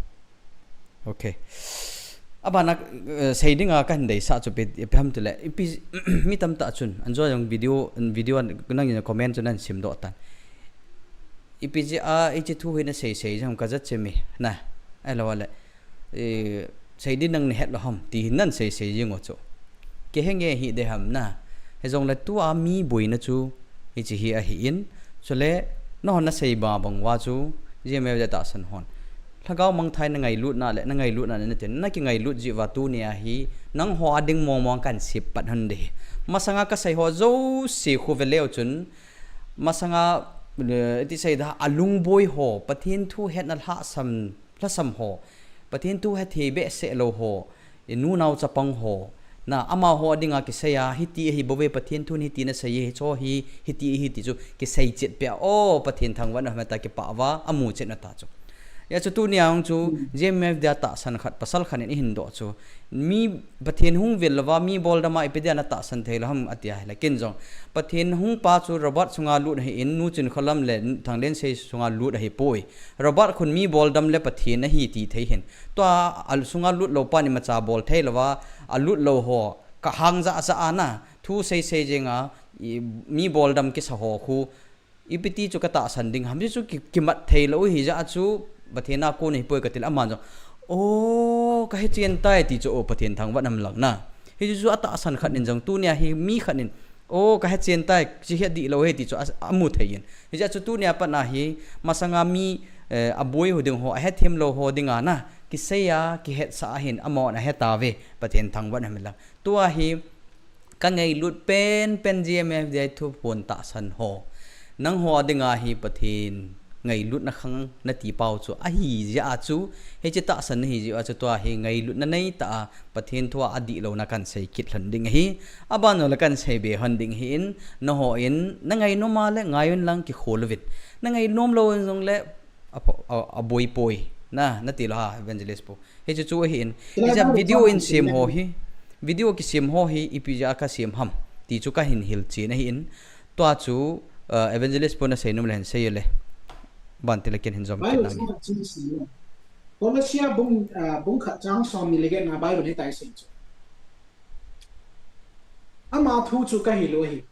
Ok. Abana, eh, sei dinga kahin deisah chu ipi, ipi ham tile, ipi, mi tamtah chun, anjo jong video, video nangin comment chu nahin simdoh tan. Ipi jeh a, hiche thu hi nasei sei jong kajat che mi, na, ahilou le, eh, sei din nang nahet lou ham, ti hin nahin sei sei jing u chu. Kei henge hi de ham na. Hijongle tua mi boina chu, hiche hi ahin. Chule, nahon nasei ba bang uva chu, G M F J tahsan hon. Lhagao mangthai nangailutna le, nangailutna le natin, nakingailut jeh uva tunia hi, nangho a ding mong mong kahin sep pat hon ding ahi. Masanga kasei ho jouse khu ve leu chun, masanga, eh, iti sei da, alungboi ho, Pathen thu hetna lhasam, lhasam ho, Pathen thu hethei behseh lou ho, i nu nao chapang ho, na, amaho dinga kisei a, hiti ahi bouve, Pathen thun hiti nasei e, hicho hi, hiti ahi ti chu kisei chet peh a, o, Pathen thangvahna um hen tia kipah uva, amu chet na ta chu. Hijeh chun tunia hung chu, G M F dia tahsan khat, pasal khat in eihin doh chu. Mi Pathen hung vel louva, mi boldam a ipi dia natahsan thei lou ham atia ahile, ken jong Pathen hung pa chu Robert sunga lut ahin, nu Chinkholam le Thanglensei sunga lut ahipoi. Robert khun mi boldam le Pathen ahi ti thei hin. Tua a sunga lut lou pan imacha bol thei louva, alut lou ho, kahang jahjah a na, thu seisei jenga, i, mi boldam kisa ho khu, ipi ti chu katahsan ding ham, hichu ki, kimat thei lou hijeh a chu, Pathen a kon ahipoi kati le, aman jong, o, kahe chen tai ti chu, o, Pathen thangvahna um lang na. Hichu chu atahsan khat in jong, tunia hi mi khat in, o, kahe chen tai, chi hi adih lou ahi ti chu a, amu thei in. Hijeh a chu tunia pat na hi, masanga mi, eh, aboi ho ding ho, ahethem lou ho dinga na, kisei a, kihetsah a hin, amahon ahe tauve, Pathen thangvahna um hen lang. Tua hi, kangailut penpen G M F D I thuphon tahsan ho. Nangho dinga hi Pathen ngailutna khang nati pau chu ahi jeh a chu, hiche tahsan nahi jeh a chu tua hi ngailutna neitah a Pathen thua adih louna kahin sei kit lhon ding ahi. Aban jong le kahin sei be lhon ding ahin, nangho in nangainom a le ngai un lang kikhol uvin. Nangainom lou un jong le a, a, aboi poi. Na, nati lou ham, Evangelist pu. Hichu chu ahin. Hiche video in sem ho hi. Video kisem ho hi, ipi jeh a kasem ham. Ti chu kahin hilchen ahin. Tua chu, uh, Evangelist pu nasei nom le hin sei le. Ban ti le ken hin jom kit nange. Kolose bung, uh, bung khat chang som ni le get na Bible hi tai sei chu. Ama thu chu kahil u ahi.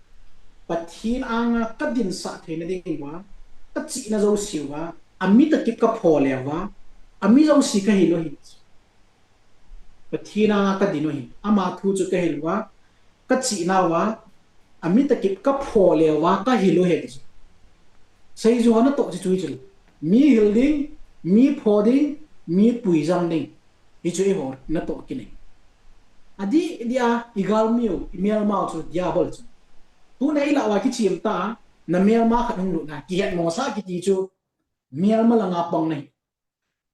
Pathen anga kadinsah theina diuva, kachihna jouse uva, ami takip kapho le uva, ami jouse kahil u ahi. Pathen anga kadin u ahi. Ama thu chu kahil uva, kachihna uva, ami takip kapho le uva, kahil u ahi ti chu. Seijui ho natoh chu chu hi chu. Mi hil ding, mi pho ding, mi puijang ding. Hichu eiho natoh kit ahi. Adih dih a, igalmi u, imelmau chu Diabol chu. Tuna ilah uva kichem ta, namelma khat hung lut na, kihetmosah kiti chu, melma langa pang nahi.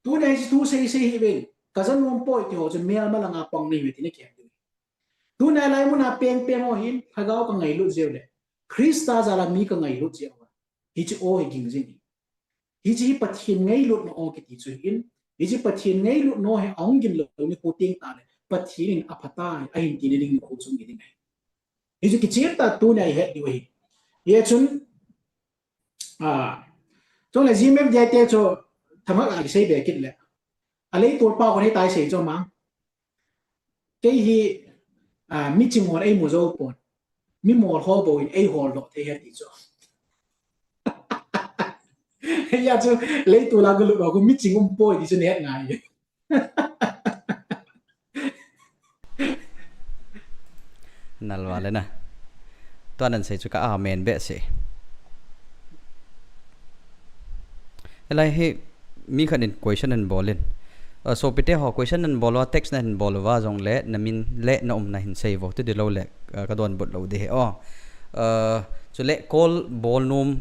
Tuna hiche thu seisei hih uvin, kaja nom poi ti ho chu melma langa pang nahiuve ti nakihet diu. Tuna lai muna pengpeng ho hin, lhagao kangailut jeh u le, Christa jal a mi kangailut jeh uva, hiche o hi ging jing ahi. Hiche hi Pathen ngailutna o kiti chu ahin, hiche Pathen ngailutna o hi ahung gin lou nikho teng tah le, Pathen in aphatai, ahin tina ding nikho chu hung hi ding ahi. Hichu kichep tah a tunia ihet diu ahi. Hijeh chun, a, chule G M F D I te chu themkhat a kisei be kit le, aleitol pa kon ahitai sei chu mang. Kei hi, a, miching hon eimu jou pon. Mimol ho bou in eihol doh thei ahi ti chu. Hijeh chun leitol a galut uva khu miching um poi ti chu nahet ngai. Nalva le na. Tua nasei chu ka amen behseh. Hilai hi mi khat in question ahin bol in. Uh, sopite ho question nahin bol uva, text nahin bol uva jongle, namin le naumna hin sei vo. Ti ding lou le, uh, kadonbut lou ding ahi. Oh. Uh, chule call bol nom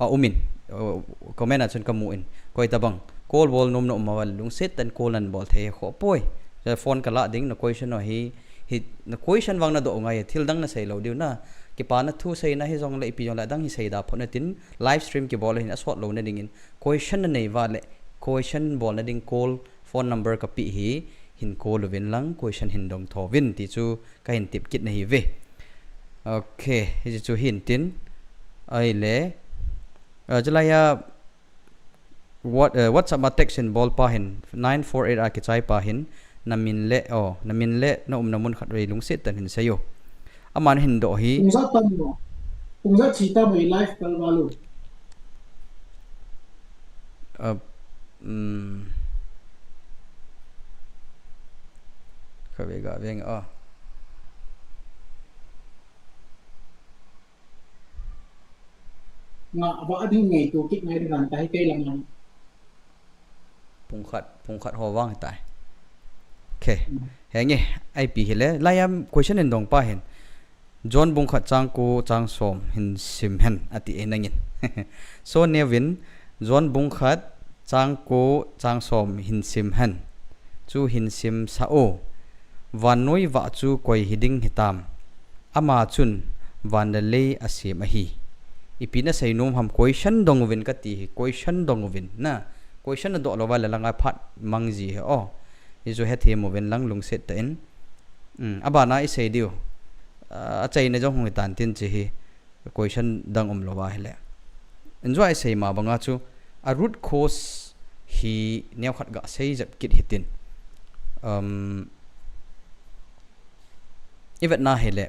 aum in. Uh, comment a chun kamu in. Koi tabang. Call bol nom naum uva lungset tah in call nahin bol thei kho poi. Chule phone kalah ding na question ho hi, hi na question vang nadoh u ngai, thil dang nasei lou diu na. Kipana thu seina hijongle, ipi jongle, adang hi seida phot natin, live stream kibol ahin asot louna dingin. Question nanei uva le, question bolna ding call, phone number kapeh hi, hin call uvin lang, question hin dong tho uvin, ti chu kahin tep kit nahiuve. Ok, hiche chu hin tin. Ahile, ah, chulai a, what, eh, WhatsApp a text hin bol pa hin, nine four eight a kichai pa hin, namin le, oh, namin le naumna mun khatvei lungset tah in hin seiyo. Aman hin doh hi. Pung ijat pan mo. Pung ijat chi ta mo i live kal valu. Uh, um, kave ga veng a. Nga, ava ading ngaito kit ngai ding ahitai kei lang lang. Pung khat, pung khat ho vang tai. Okay. Hmm. Henge, ipi hile, laiya question in dong pa hin. John bung khat chang ko chang som hin sim hen ati e nangin. So Nevin, John bung khat chang ko chang som hin sim hen. Chu hin simsah o. Vannoi vah chu koi hiding hitam? Ama chun van le lei asem ahi. Ipi nasei nom ham, question dong uvin kati hi, question dong uvin na. Question adoh louva le langa phat mang ji hi o. Hichu hethem uvin lang lungset tah in. Um, abana isei diu. Ah, achaina jong hung hitan tin chi hi. Question dang umlouva hile. Injua isei ma banga chu a root cause hi neokhat gasei jep kit hitin. Um, ivetna hile.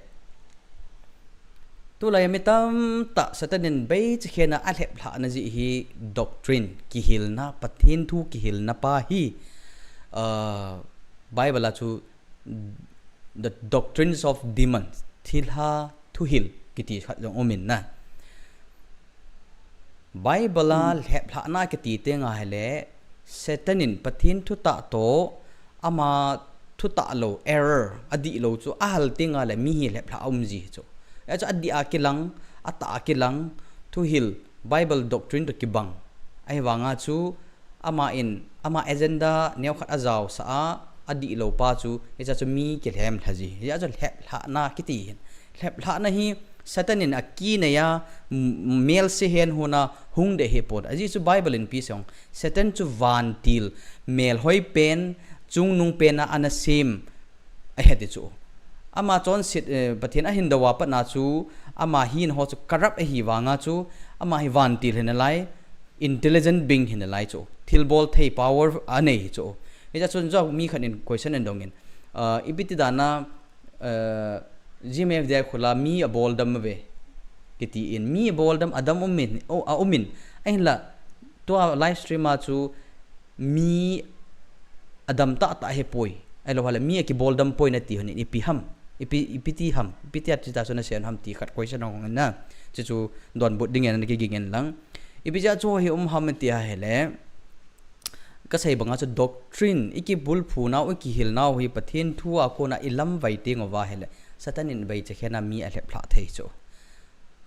Tulai mi tamtah Satan in beichakhen a alheplhah na ji hi doctrine, kihilna, Pathen thu kihilna pa hi, uh, Bible a chu the doctrines of demons, thilha thuhil kiti khat jong umin na. Bible a lheplhahna kiti tenga hile, Satan in Pathen thutah toh, ama thutah lou, error, adihlou chu ahal tenga le mi hi lheplhah aum ji chu. Hichu adih a kilang, atah a kilang, thuhil, Bible doctrine toh kibang. Ahivanga chu, ama in, ama agenda neokhat ajaosah a, adihlou pa chu, hicha chu mi kilhem lha ji. Hicha chu lheplhahna kiti hin. Lheplhahna hi Satan in akinei a, m-, melse hen hon a hung deh hipon. Ajeh chu Bible in ipi asei em? Satan chu vantil, melhoi pen, chungnung pen a ana sem, ahi ti chu. Ama chonset, eh, Pathen ahin dou a pat na chu, ama hin ho chu corrupt ahi vanga chu, ama hi vantil hinalai, intelligent being hinalai chu. Thilbol thei power anei chu. Hicha chun jong mi khat in question adong in, ah, ipi ti dan a, ah, G M F D I khula mi aboldam uve kiti in, mi aboldam adam umin, o, aumin. Ahinla, tua live stream a chu mi adam tahtah ahipoi. Ahilou hale, mi akiboldam poi nati hon in, ipi ham, ipi, ipi ti ham, ipi ti a chu ta chu nasei ham ti khat question ahung in na. Chuchu donbut dingin ana kiging in lang. Ipi jeh a chu hi um ham ti ahile, kasei banga chu doctrine, ikibulphu nau, ikihil nau hi Pathen thu a kona ilamvai teng uva hile, Satan in beichakhen a mi alheplhah thei chu.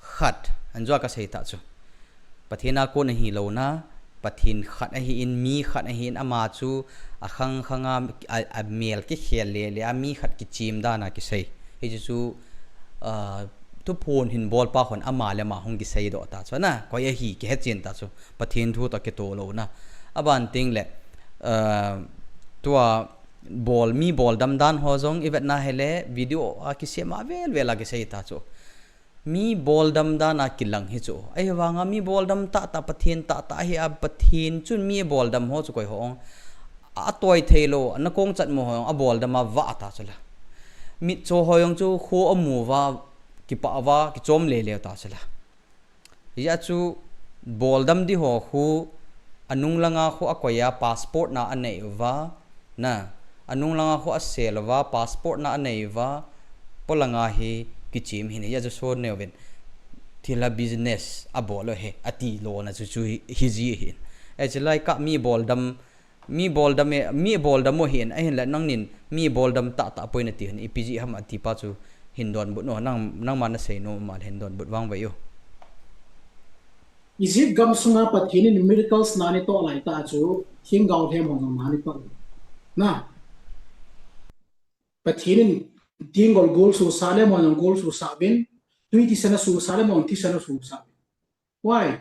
Khat, anjua kasei tah chu. Pathen a kon ahilouna, Pathen khat ahin, mi khat ahin, ama chu akhang khang a, a, amel kikhel le le a, mi khat kichem dan a kisei. Hichu chu, ah, thuphon hin bolpa hon ama le ama hung kiseidoh ta chu na, koi ahi kihechen ta chu, Pathen thu toh kitoh louna. Aban teng le, ah, tua bol, mi boldam dan ho jong ivetna hile, video a kisem a vel vel a kisei ta chu. Mi boldam dan a kilang hi chu. Ahivanga mi boldam tahtah, Pathen tahtah ahi a, Pathen chun mi boldam ho chu koi ho ong. Atoi theilou, ana kong chat mo ho ong, aboldam a vah ta chu la. Mitcho ho jong chu kho amu uva, kipah uva, kichom le le ta chu la. Hijeh a chu boldam di ho khu, anung langa khu akoi a passport na anei uva, na, anung langa khu asel uva, passport na anei uva, polanga hi kichem hin, hijeh a chu so neuvin, thilha business abol u ahi, ati lona chu chu hi, hiji ahin. Hiche lai kah mi boldam, mi boldam e, mi boldam u ahin, ahinla nangnin mi boldam tahtah poi nati hon, ipi jeh ham ati pa chu hin donbut no, nang, nangma nasei nom ma le hin donbut vangvei u. Egypt gam sunga Pathen in miracles na anei toh lai tah chu, thinggal lhem ho jong na anei toh. Na. Pathen in thingol gol susah le mo jong gol susah uvin, tui thisan asusah le mo jong thisan asusah uvin. Why?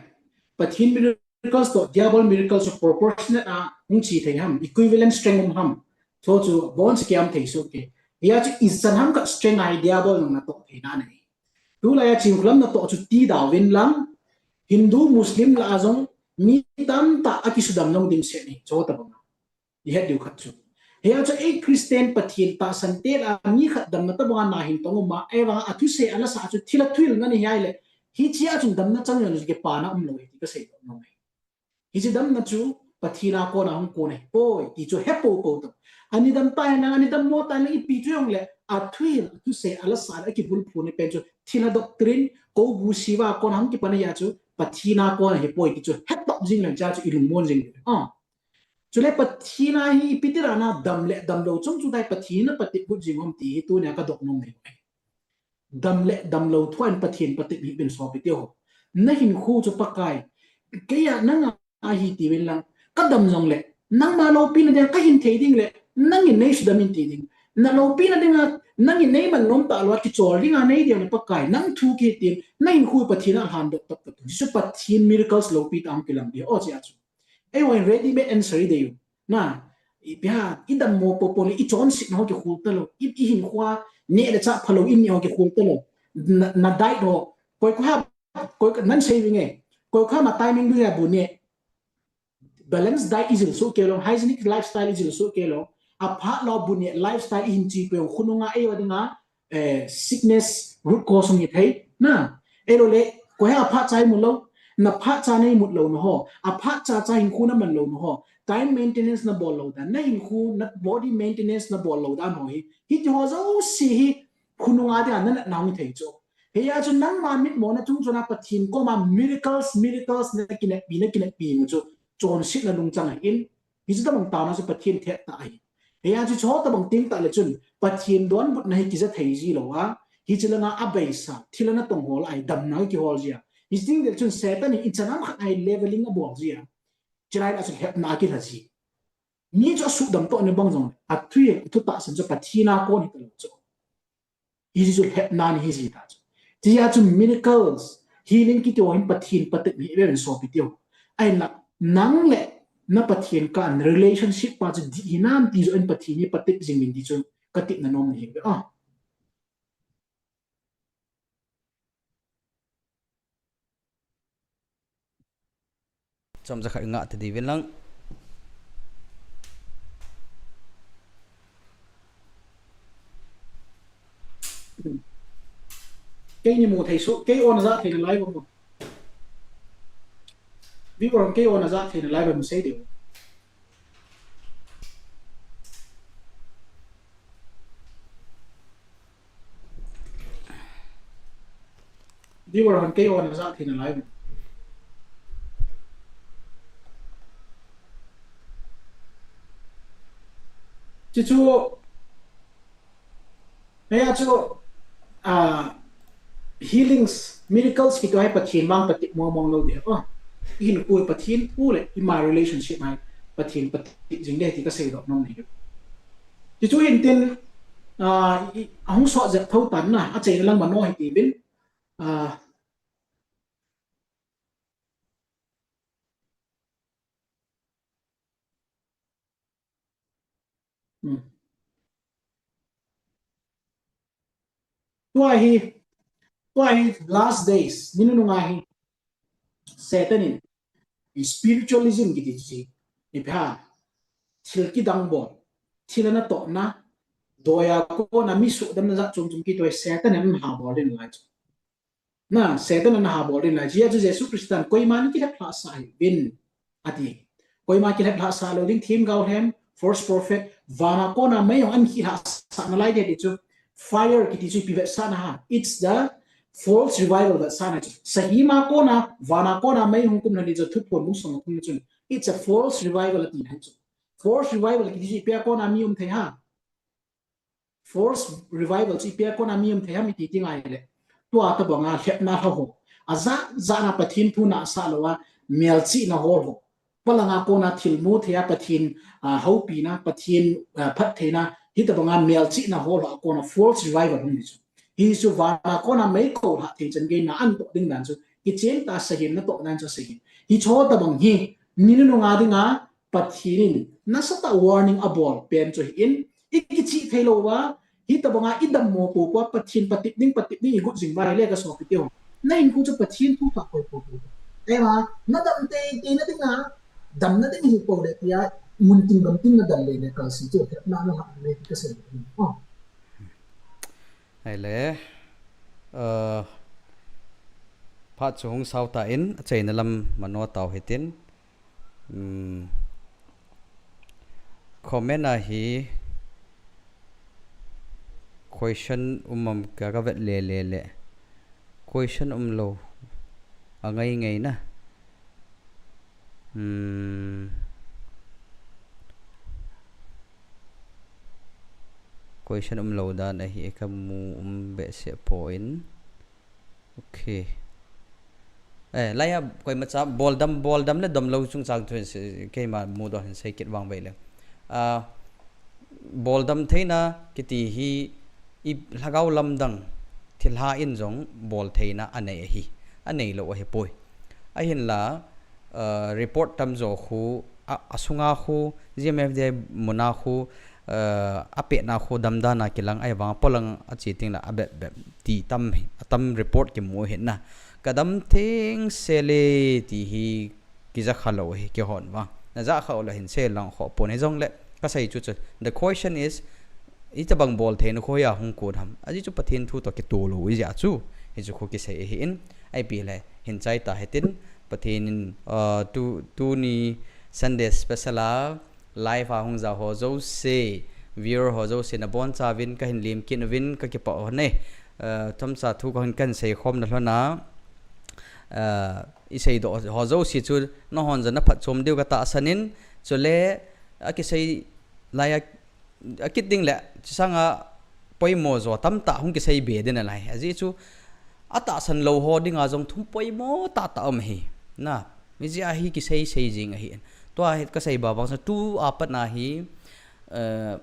Pathen miracles toh diabol miracles chu proportionate a hung chi thei ham, equivalent strength um ham. Chu chu aboncha kiam thei soh kei. Hijeh a chu ichan ham khat strength a hi diabol jong natoh theina nei. Tulai a Chinkholam natoh chu ti da uvin lang, Hindu, Muslim lah a jong mi tamtah akisudam jong ding seh ahi, chu tabang a. Ihet diu khat chu. Hijeh a chu ei Christian Pathen tahsan te lah a mi khat damna tabang a na hin tong um a, ahivang a thusei a la sa chu thilha thuhil nani hi ahile, hiche a chun damna chang jong chu kipana umlou ahi ti kasei nom e. Hiche damna chu Pathen a kona hung kon ahipoi ti chu he poupou tao. Ani dam ta hen lang, ani dammo ta hen lang, ipi chu jong le, athuhil, athusei, a la sa le, akibulphu na pen chu thilha doctrine, kou bu siva a kona hung kipan ahi a chu Pathen a kona ahipoi ti chu hetop jing leng cha chu ilungmon jing diu. Ah. Chule Pathen a hi ipi ti dan a dam le damlou chung chu tai Pathen in apatep got jing ham ti hi tunia kadoh nom nei. Dam le damlou thu a hin Pathen patep hih uvin sopi teho. Na hinkho chu Pakai, kei a nang a ahi ti uvin lang, ka dam jong le, nangma loupina dia ka hin thei ding le, nangin nei sudam in ti ding. Na loupina dinga, nangin neiman nom talou a, kichol dinga nei ding na Pakai, nang thu kitin, na hinkho Pathen a lhan dot tap tap. Hichu Pathen miracles loupi tah a hung kilang ding, o chia chu. Eihon ready made answer i dei u. Na, ipi ham, i dammo popo le, i chonsetna ho kikhol talou, i, i hinkho a, neh le chah phalou, i neh ho kikhol talou. Na, na diet ho, koi koi ha, koi koi nan sei vinge, koi koi ha ma timing du ya bu neh. Balance diet i jil soh kei lou, hygienic lifestyle i jil soh kei lou, aphat lou bu neh lifestyle i hin chi peh u, khonunga eiho dinga, eh, sickness root cause hung hi thei, na. Eilou le, koi ham aphat cha imut lou, na phat cha na imut louna ho, aphat cha cha hinkho na man louna ho, time maintenance na bol lou dan, na hinkho, na body maintenance na bol lou dan ho hi, hiti ho jouse hi, khonunga dinga na natna hung hi thei chu. Hijeh a chu nangma mitmu na chung chun a Pathen koma miracles, miracles na kineppi, na kineppi u chu, chonsetna lungchang ahin, hichu tabang taona chu Pathen thet tah ahi. Hijeh a chu, chu tabang teng tah le chun, Pathen donbutna hi kija thei ji lou a, hiche langa abeisa, thil ana tong ho lah a hi damna kihol ji a. Hiche teng le chun Satan in ichan ham khat a hi leveling abol ji a. Chulai a chu lhepna akilha ji. Mi chu asuhdam toh ni bang jong le, athu, athu tahsan chu Pathen a kon hi talou chu. Hiche chu lhepna ni hi ji ta chu. Tia chu miracles, healing kiti ho hin Pathen patep hi ve sopi teho. Ahinla, nang le na Pathen kah a relationship pa chu dih hinam ti joh in Pathen hi patep jing in ti chu ka tepna nom ni hi ve. Ah. Chomcha khat i ngah ta diuvin lang. Kei ni mu thei soh, kei on a ja thei nalai bou. Viewer hon kei on a ja thei nalai bou sei diu. Viewer hon kei on a ja thei nalai. Chuchu, hia chu, ah, healings, miracles kiti ho hi Pathen vang patep mong mong lou ding. Oh, i hinkho Pathen thu le ima relationship hi Pathen patep jing ding ti ka seidoh nom ni. Chuchu hin tin, ah, i, ahung sot jep tho tan na, achaina lang mano hi ti vin. Ah, Hmm. Tua hi, tua hi last days, ni nunung a hi Satan in spiritualism kiti chu, ipi ham, thil kidang bol, thil ana tohna, doiya kona mi suhdamna jat chom chom kiti ho hi Satan in ana ha bol ding lai chu. Na, Satan in ana ha bol ding lai. Hijeh a chu Jesu Christan koima nei kilhep lhah sah hih un, ati. Koima kilhep lhah sah lou ding, themgao lhem, false prophet, vana kona mei jong ana khih lhah sah nalai ding ti chu. Fire kiti chu ipi vetsahna ham. It's the false revival vetsahna chu. Sahima kona, vana kona mei hung kum lhon ti chu Thuphon bung som a kum chun. It's a false revival ati na chu. False revival kiti chu ipi a kona mi um thei ham. False revival chu ipi a kona mi um thei ham iti ti ngai le. Tua tabanga lhepna lha ho. Ajat jat na Pathen thu nahsah lou a, melchihna hol ho. Palanga kona thil mu thei a Pathen, ah, houpina, Pathen, ah, phattheina, hitabanga melchihna hol ho a kona false revival hung hi chu. Hichu vana kona mei kou lhah thei chan gei na ana toh ding dan chu. Kichen tah a sahem natoh dan chu sahem. Hicho tabang hi, ni nunung a dinga, Pathen in nasatah a warning abol pen chu ahin, i kichih thei lou uva, hitabanga i dammo popo a Pathen patep ding, patep ding i got jing uva ahile ka sopi teho. Na hinkho chu Pathen thu tah koi popo. Ema, na dam teitei na dinga, damna ding hi pou le tia, mun tin gam tin na dam le le kalson chu, lhepna na lhah le ti ka sei. Oh. Ahile, uh, phat chu hung sao tan, achaina lam mano tau hitin. Um, comment a hi question um am ka, ka vet le le le. Question um lou. Angai ngai na. Hmm. Question um lou dan ahi, ka mu um behseh poi. Okay. Eh, laiya koimacha boldam, boldam le damlou chungchang thu keima mudoh hin sei kit vang vei le. Ah, boldam theina kiti hi i lhagao lamdang thilha in jong bol theina anei ahi, anei lou ahipoi. Ahinla, uh, report tamjo khu, a, asunga khu, G M F D I muna khu, uh, apehna khu damdana kilang ahivang polang achi ting la abep bep ti tam hi, atam report kimu hi na. Kadam theng sele ti hi kija kha lou hi kihon vang. Na ja kha u la hin sei lang kho pon hijongle kasei chu chu. The question is, itabang bol theina khu hoiya hung kon ham. Ajeh chu Pathen thu toh kitoh lou ijeh chu. Hichu khu kisei ahin. Ipi le hin chai ta hitin Pathen in, uh, tu, tuni Sunday special a live a hung ja ho jouse, viewer ho jouse nabonchauvin kahin lemkit uvin kakipah u ahi. Uh, chomcha thu kahin kahin seikhomna lhon a, uh, iseidoh ho jouse chu nahon jong naphatchom diu katahsan in, chule akisei lai a akit ding le, chusanga poimo jo tamtah hung kisei be ding nalai. Ajeh chu atahsan lou ho dinga jong thu poimo tahtah um ahi. Na, hijeh a hi kisei sei jing ahi. Tua hi kasei ba bang sa tu apat na hi, uh,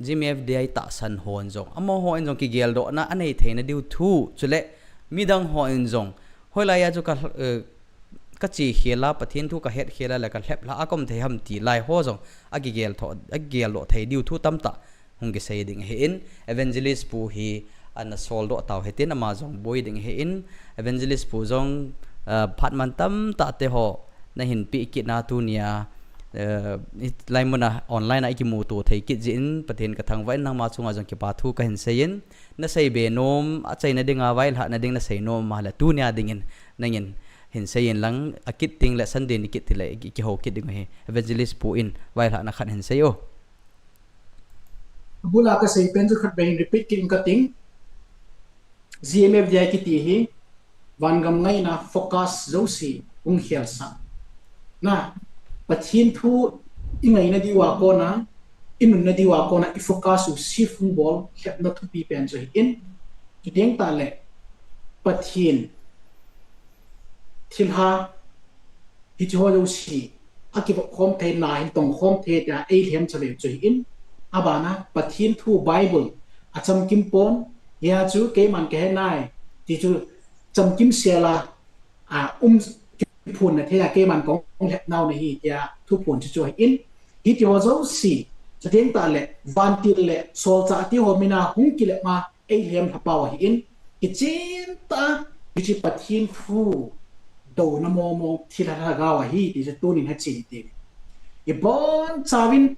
G M F D I tahsan hon jong, amahon jong kigeldohna anei theina diu thu, chule midang hon jong, hoilai a chu ka, uh, kache khel a, Pathen thu kahet khel a le kalhep lha a kaum thei ham ti lai ho jong akigel tho, akigeldoh thei diu thu tamtah hung kisei ding ahin, Evangelist pu hi ana soldoh tau hitin ama jong boi ding ahin, Evangelist pu jong, uh, phat man tamtah te ho nahin peh kit na tunia, uh, hilai muna online a ikimuto thei kit jeh in Pathen kathangvah in nangma chunga jong kipa thu kahin sei in, nasei be nom, achaina dinga vailhahna ding nasei nom a le tunia dingin nangin hin sei in lang, akit ding le Sunday ni kit tile i, ikihou kit ding ahi. Evangelist pu in vailhahna khat hin sei o. Abul a kasei pen chu khatvei hin repeat kit inge kating. G M F D I kiti hi vangam ngaina focus jouse hung khelsah. Na, Pathen thu ingaina diuva kona, inunna diuva kona ifocus u shift hung bol lhepna thupi pen chu ahin. Chuteng tahle Pathen thilha hiche ho jouse akivop khom theina hin tong khom thei tia eilhem chaveu chu ahin. Abana Pathen thu Bible achamkim pon, hia chu keiman kahe nai ti chu chamkim sela, a, um, kiphonna thei a keiman kahung lhep nau nahi tia thuphon chu chu ahin. Hiti ho jouse, chuteng tahle vantil le solchah ti ho mina hung kilep ma eilhem lhapau ahin, kichen tah a, hiche Pathen thu douna mong mong thilha lhagao ahi ti chu tunin hechen hite. Ibonchauvin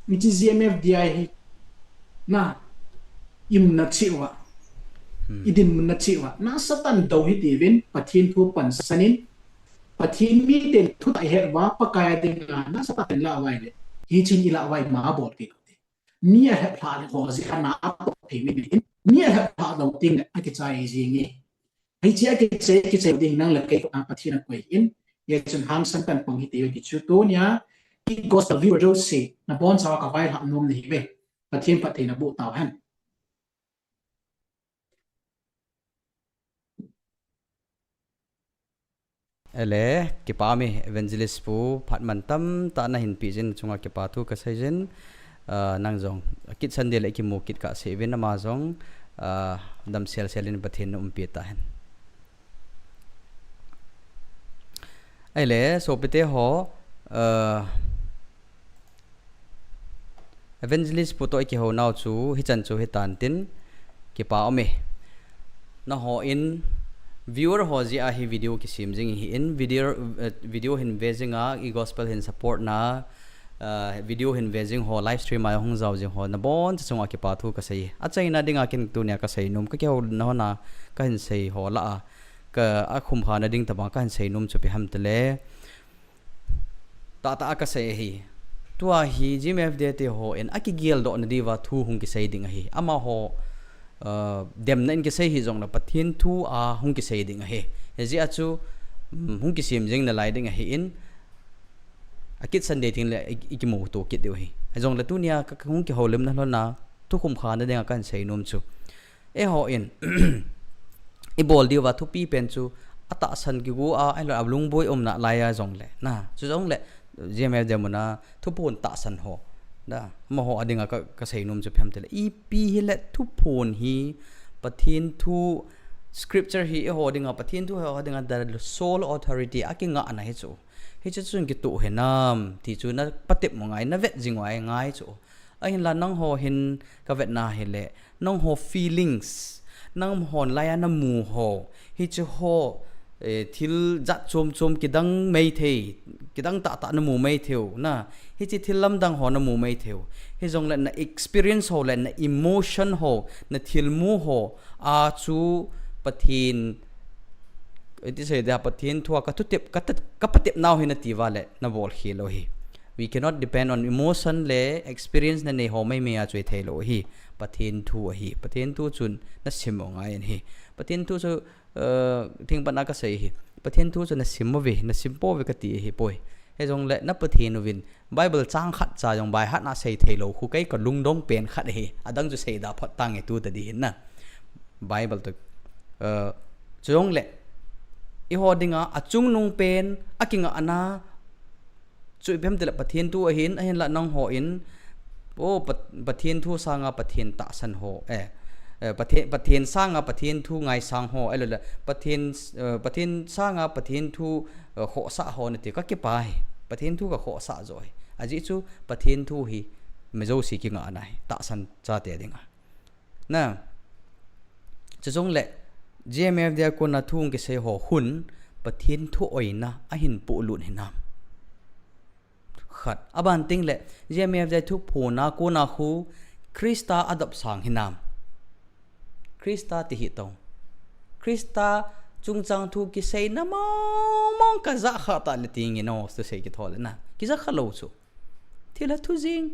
hiche G M F D I hi, na, iumna cheh uva, idinmunna cheh uva nasatah in dou hitiuvin, Pathen thu pansan in, Pathen miten thutah ihet uva, Pakai a dinga nasatah in ilah uva ahile, hichen ilah uva ima bol thei lou te. Mi alheplhah le ho jeh a na atoh thei mei in, mi alheplhah lou tengle akichai jenge. Hiche akichai, kichai ding nang le kei khut a Pathen akoi in, hijeh chun hangsan kan pang hite ti chu tunia, i gospel viewer jouse, nabonchauva kavailhah nom nahiuve. Pathen phattheina boh tauhen. Ele, kipa ume, Evangelist pu, phat man tamtah nahin peh jeh in chunga kipa thu kasei jin, ah, nang jong, akit Sunday le ikimu kit kahseuvin ama jong, ah, damsel sel in Pathen na umpi tahen. Ahile, sopite ho, ah, Evangelist pu toh ikihounau chu hichan chu hitan tin, kipa ume. Nahon viewer ho jeh a hi video kisem jing ahin, video, eh, video hin ve jinga, i gospel hin support na, eh, video hin ve jing ho, live stream a hung jao jing ho naboncha chunga kipa thu kasei. Achaina dinga ken tunia kasei nom, kakihouna hon a kahin sei ho lah a, ka akhumkhana ding tobang kahin sei nom chu ipi ham tile, tahtah a kasei ahi. Tua hi G M F D I te hon akigeldohna diuva thu hung kisei ding ahi. Amaho, uh, demna in kisei hijongle Pathen thu a hung kisei ding ahi. Hijeh a chu, um, hung kisem jing nalai ding ahin, akit Sunday tengle i, ikimuto kit diu ahi. Hijongle tunia ka, kahung kihoulimna lhon a thukhumkhana dinga kahin sei nom chu, eihon ibol diuva thupi pen chu atahsan kigo a, ahilou a lungboi umna laiya jongle, na, chujongle G M F D I muna thuphon tahsan ho, Da, amaho a dinga ka, ka seinom chu ipi ham itile, ipi hile thuphon hi, Pathen thu, scripture hi eiho dinga, Pathen thu eiho dinga the sole authority a kingahna hi chu. Hiche chun kitoh hinam ti chu na patep u ngai, na vet jing u ngai chu. Ahinla nangho hin ka vetna hile, nangho feelings, nanghon laiya namu ho, hiche ho, eh, thil jat chom chom kidang maithei, kidang tahtah namu maithei u, na, hiche thil lamdang ho namu maithei u. Hijongle na experience ho le na emotion ho, na thilmu ho a chu Pathen, iti seida, Pathen thua ka thutep, ka tat-, ka patep nau hi nati uva le nabol khel u hi. We cannot depend on emotion le experience nanei ho maimai a chu itheilou hi. Pathen thu ahi. Pathen thu chun nasim u ngai ahi. Pathen thu chu, uh, thingpana ka sei hi. Pathen thu chu nasim uve, nasim pouve kati ahipoi. Hijongle na Pathen uvin Bible chang khat cha jong baihat na sei theilou khu kei ka lungdong pen khat ahi. Adang chu seida phot tange tu tadi hin na. Bible to, uh, chujongle eiho dinga achungnung pen a kingahna chu ipi ham itile Pathen thu ahin, ahinla nangho in, o, Pat-, Pathen thu sanga Pathen tahsan ho, eh, eh, Pathen, Pathen sanga Pathen thu ngaisang ho, ahilouleh Pathen, eh, Pathen sanga Pathen thu, eh, khohsah ho nati, ka kipah e. Pathen thu ka khohsah jo e. Ajeh chu Pathen thu hi mi jouse kingahna ahi, tahsan chate dinga. Na, chujongle J M F D a kona thu kisei ho khun Pathen thu oina ahin polut hinam. Khat. Aban tengle J M F D a thuphon a kona khu Christa adopsang hinam. Christa ti hih tong. Christa chungchang thu kiseina mong mong ka ja kha tale ti nge no, tu sei kithol na. Kija kha lou chu. Thilha thu jing.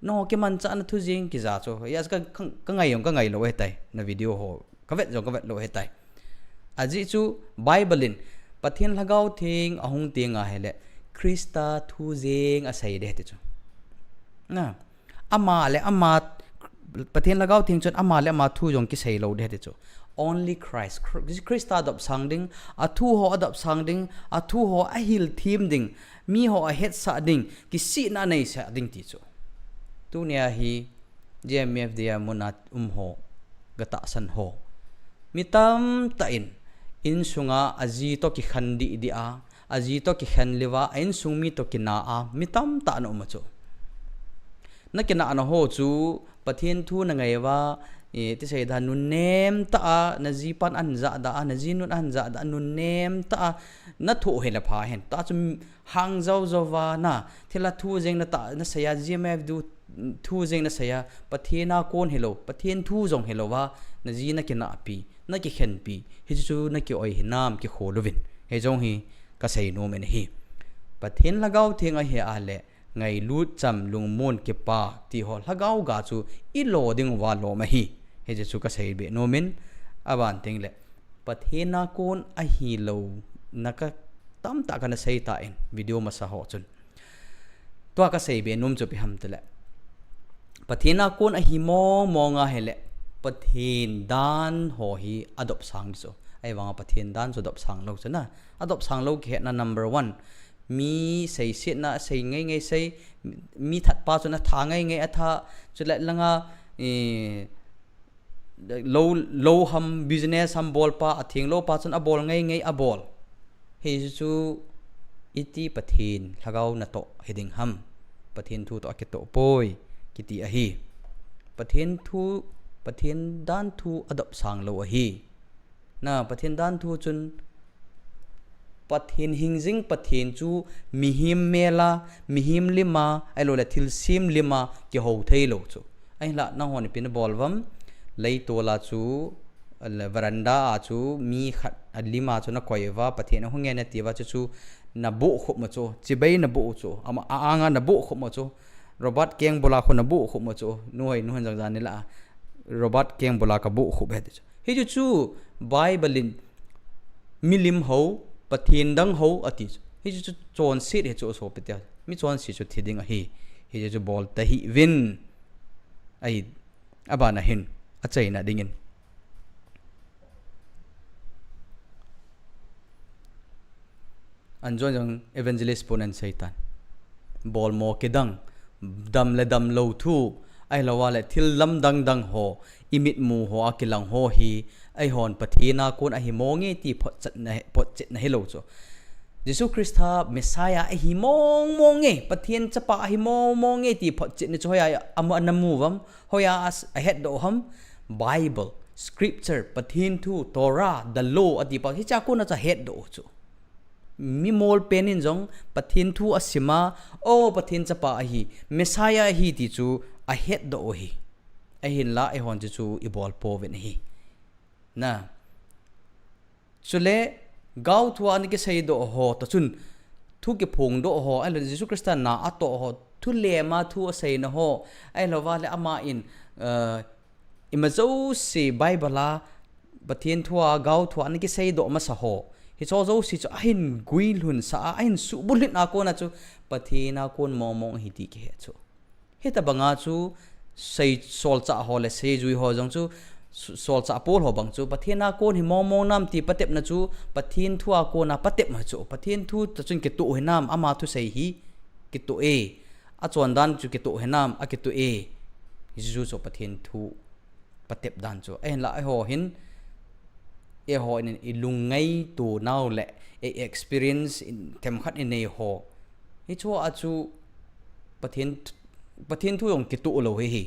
Nangho kimanchahna thu jing kija chu. Yes, ka, ka, ka ngai jong ka ngai lou ahitai. Na video ho ka vet jong ka vet lou ahitai. Ajeh chu Bible in Pathen Lhagao Theng ahung teng ahile Christa thu jeng asei ding ahi ti chu. Na, ama le ama, Pathen Lhagao Theng chun ama le ama thu jong kisei lou ding ahi ti chu. Only Christ, Khri-, Christa adopsang ding, athu ho adopsang ding, athu ho ahil them ding, mi ho ahetsah ding, kisihna aneisah ding ti chu. Tunia hi J M F D a muna um ho, ga tahsan ho, mi tamtah in insunga aji to kikhen dih dih a, aji to kikhen leuva, a insung mi to kina a, mi tamtah ana um a chu. Na kinahna ho chu Pathen thu na ngai uva, eh, ti seida nunnem tah a, na jipan ahin jahda a, na jinun ahin jahda a, nunnem tah a na thoh hile pha hen. Tah chu hang jou jou va na, thilha thu jeng na tah, na seiya, J M F D thu jeng na seiya, Pathen a kon hilou, Pathen thu jong hilou va, na ji na kinahpi, na kikhenpi, hichu chu na ki-oi hinam kikhol uvin. Hei jong hi ka seinom in ahi. Pathen Lhagao Theng ahi a le, ngailut cham, lungmon, kipa ti ho Lhagao ga chu i lo ding uva lom ahi. Hiche chu ka seibe nom in, aban tengle Pathen a kon ahilouna ka tamtah kana sei tan video masa ho chun. Tua ka seibe nom chu ipi ham itile, Pathen a kon ahi mong mong ahile Pathen dan ho hi adopsang ding chu. Ahivanga Pathen dan chu adopsang lou chu na. Adopsang lou kihetna number one. Mi seisetna asei ngei ngei sei, mi that pa chun atha ngei ngei atha, chule langa, eh, lou, lou ham, business ham bol pa, atheng lou pa chun abol ngei ngei abol. Hichu iti Pathen Lhagao natoh hiding ham. Pathen thu toh akitoh poi, kiti ahi. Pathen thu, Pathen dan thu adopsang lou ahi. Na, Pathen dan thu chun, Pathen hingjing Pathen chu mihem mel a, mihem lim a, ahilouleh thilsem lim a kihou theilou chu. Ahinla, nanghon ipi nabol uvam, leitol a chu, le veranda a chu, mi khat alim a chu nakoi uva, Pathen ahung e nati uva chu chu, naboh khop ma chu, chibai naboh u chu, ama a-anga naboh khop ma chu, Robert Keng bula khu naboh khop ma chu, nuhoi, nuhon jang jan nila, Robert Keng bula kaboh khop e ti chu. Hichu chu Bible in milim hou, Pathen dang hou ati chu. Hichu chu chonset hi chu sopi tia. Mi chonset chu thi ding ahi. Hichu chu bol tahih uvin. Ahi, abana hin, achaina dingin. Anjon jong evangelist pun ahin seitan. Bolmo kidang, dam le damlou thu, ahilouva le thil lamdang dang ho, imitmu ho a kilang ho hi, eihon Pathen a kon ahi mong e ti photchetna, photchetna hilou chu. Jesu Christa Messiah ahi mong mong e, Pathen chapa ahi mong mong e ti photchetna chu hoiya a, ana mu uvem, hoiya a, ahetdoh u ham? Bible, scripture, Pathen thu, Torah, the law, ati pa, hichea kona chu ahetdoh u chu. Mi molpen in jong Pathen thu asim a, o Pathen chapa ahi, Messiah ahi ti chu ahetdoh u ahi. Ahinla eihon chu chu ibol pouvin ahi. Na. Chule, gaothua ana kiseidoh ho toh chun, thu kiphongdoh ho, ahilou Jesu Christa na atoh ho, thu lema thu aseina ho, ahilouva le ama in, eh, ima jouse Bible a, Pathen thua, gaothua ana kiseidoh masa ho, hicho jouse chu ahin guilhunsah a, ahin suhbulhit na kona chu, Pathen a kon mong mong ahi ti kihe chu. Hitobanga chu sei, solchah ho le seijui ho jong chu, s-, solchah pol ho bang chu, Pathen a kon hi mong mong nam ti patepna chu, Pathen thua kona patep ma chu, Pathen thu toh chun kitoh hinam, ama thusei hi kitoh e, achondan chu kitoh hinam, akitoh e, Jesu chu Pathen thu patep dan chu. Ahinla eiho hin, eihon ilungngaito nau le, e experience in themkhat inei ho, hichea chu Pathen, Pathen thu jong kitoh lou hi hi.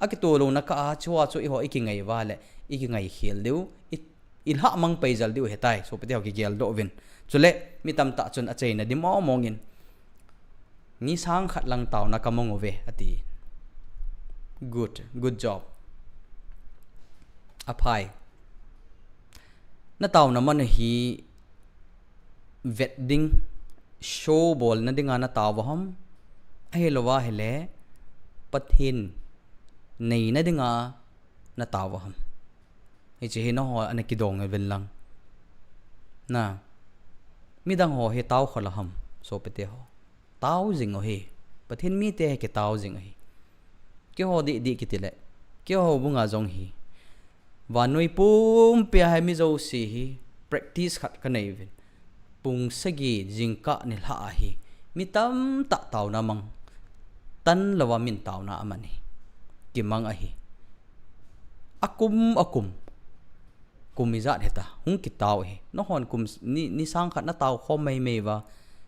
Akitoh louna kah a chua chu eiho ikingai uva le, ikingai khel diu, i, ilhah mang pai jel diu ahitai, sopite ho kigeldoh uvin. Chule, mi tamtah chun achaina dim mong mong in, ni sang khat lang taona kamang uve, ati. Good, good job. Aphai. Nataona man hi vet ding, show bolna dinga natao u ham? Ahilouva ahile, Pathen neina dinga natao u ham? Hiche hi nangho ana kidong uvin lang. Na, midang ho hi tao kha lou ham, sopite ho? Tao jing u ahi. Pathen mite hi kitao jing u ahi. Keiho didi kiti le, keiho bunga jong hi, vannoi pumpia hi mi jouse hi practice khat kanei uvin. Pung sagi jingkah nilhah ahi, mi tamtah taona mang, tanlouva min taona aman ahi. Kimang ahi. Akum akum, kum ijat hita hung kitao ahi. Nanghon kum s-, ni, ni sang khat natao khom meimei uva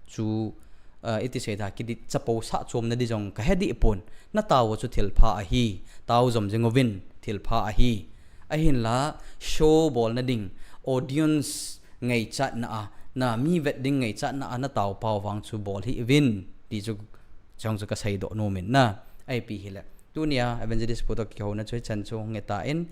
chu, eh, iti seita, kidih chapo sah chomna di jong kahe deh pon. Natao u chu thilpha ahi. Tao jom jing uvin, thilpha ahi. Ahinla, show bolna ding, audience ngaichatna a, na mi vet ding ngaichatna a natao pau vang chu bol hih uvin, ti chu, chang chu kaseidoh nom in na. Ipi hile, tunia Evangelist pu toh kihouna chu hichan chu nge tan,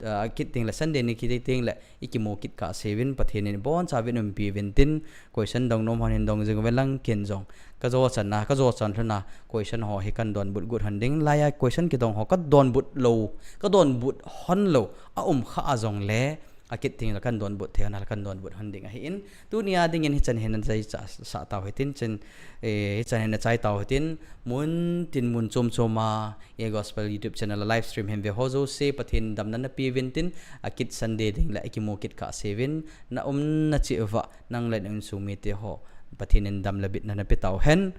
ah, akit tengle Sunday ni kiti tengle ikimu kit kahse uvin, Pathen in ibonchauvin umpi uvin tin, question dong nom hon hin dong jing uvin lang, ken jong kajo chan na, kajo chan lhon a question ho hi kan donbut got hon ding, laiya question kidong ho kadonbut lou, kadonbut hon lou aum kha a jongle, akit tengle kan donbut thei hon a, kan donbut hon ding ahin, tunia dingin hichan hin nachai cha, sah tau hitin, chin, eh, hichan hin nachai tau hitin, mun tin mun chom chom a, Gospel YouTube channel a live stream hin ve ho jouse, Pathen damna napeh uvin tin, akit Sunday ding le ikimu kit kahse uvin, naumna cheh uva, nang le na insung mite ho, Pathen in dam le bitna napeh tau hen,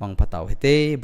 mangpha tau hite,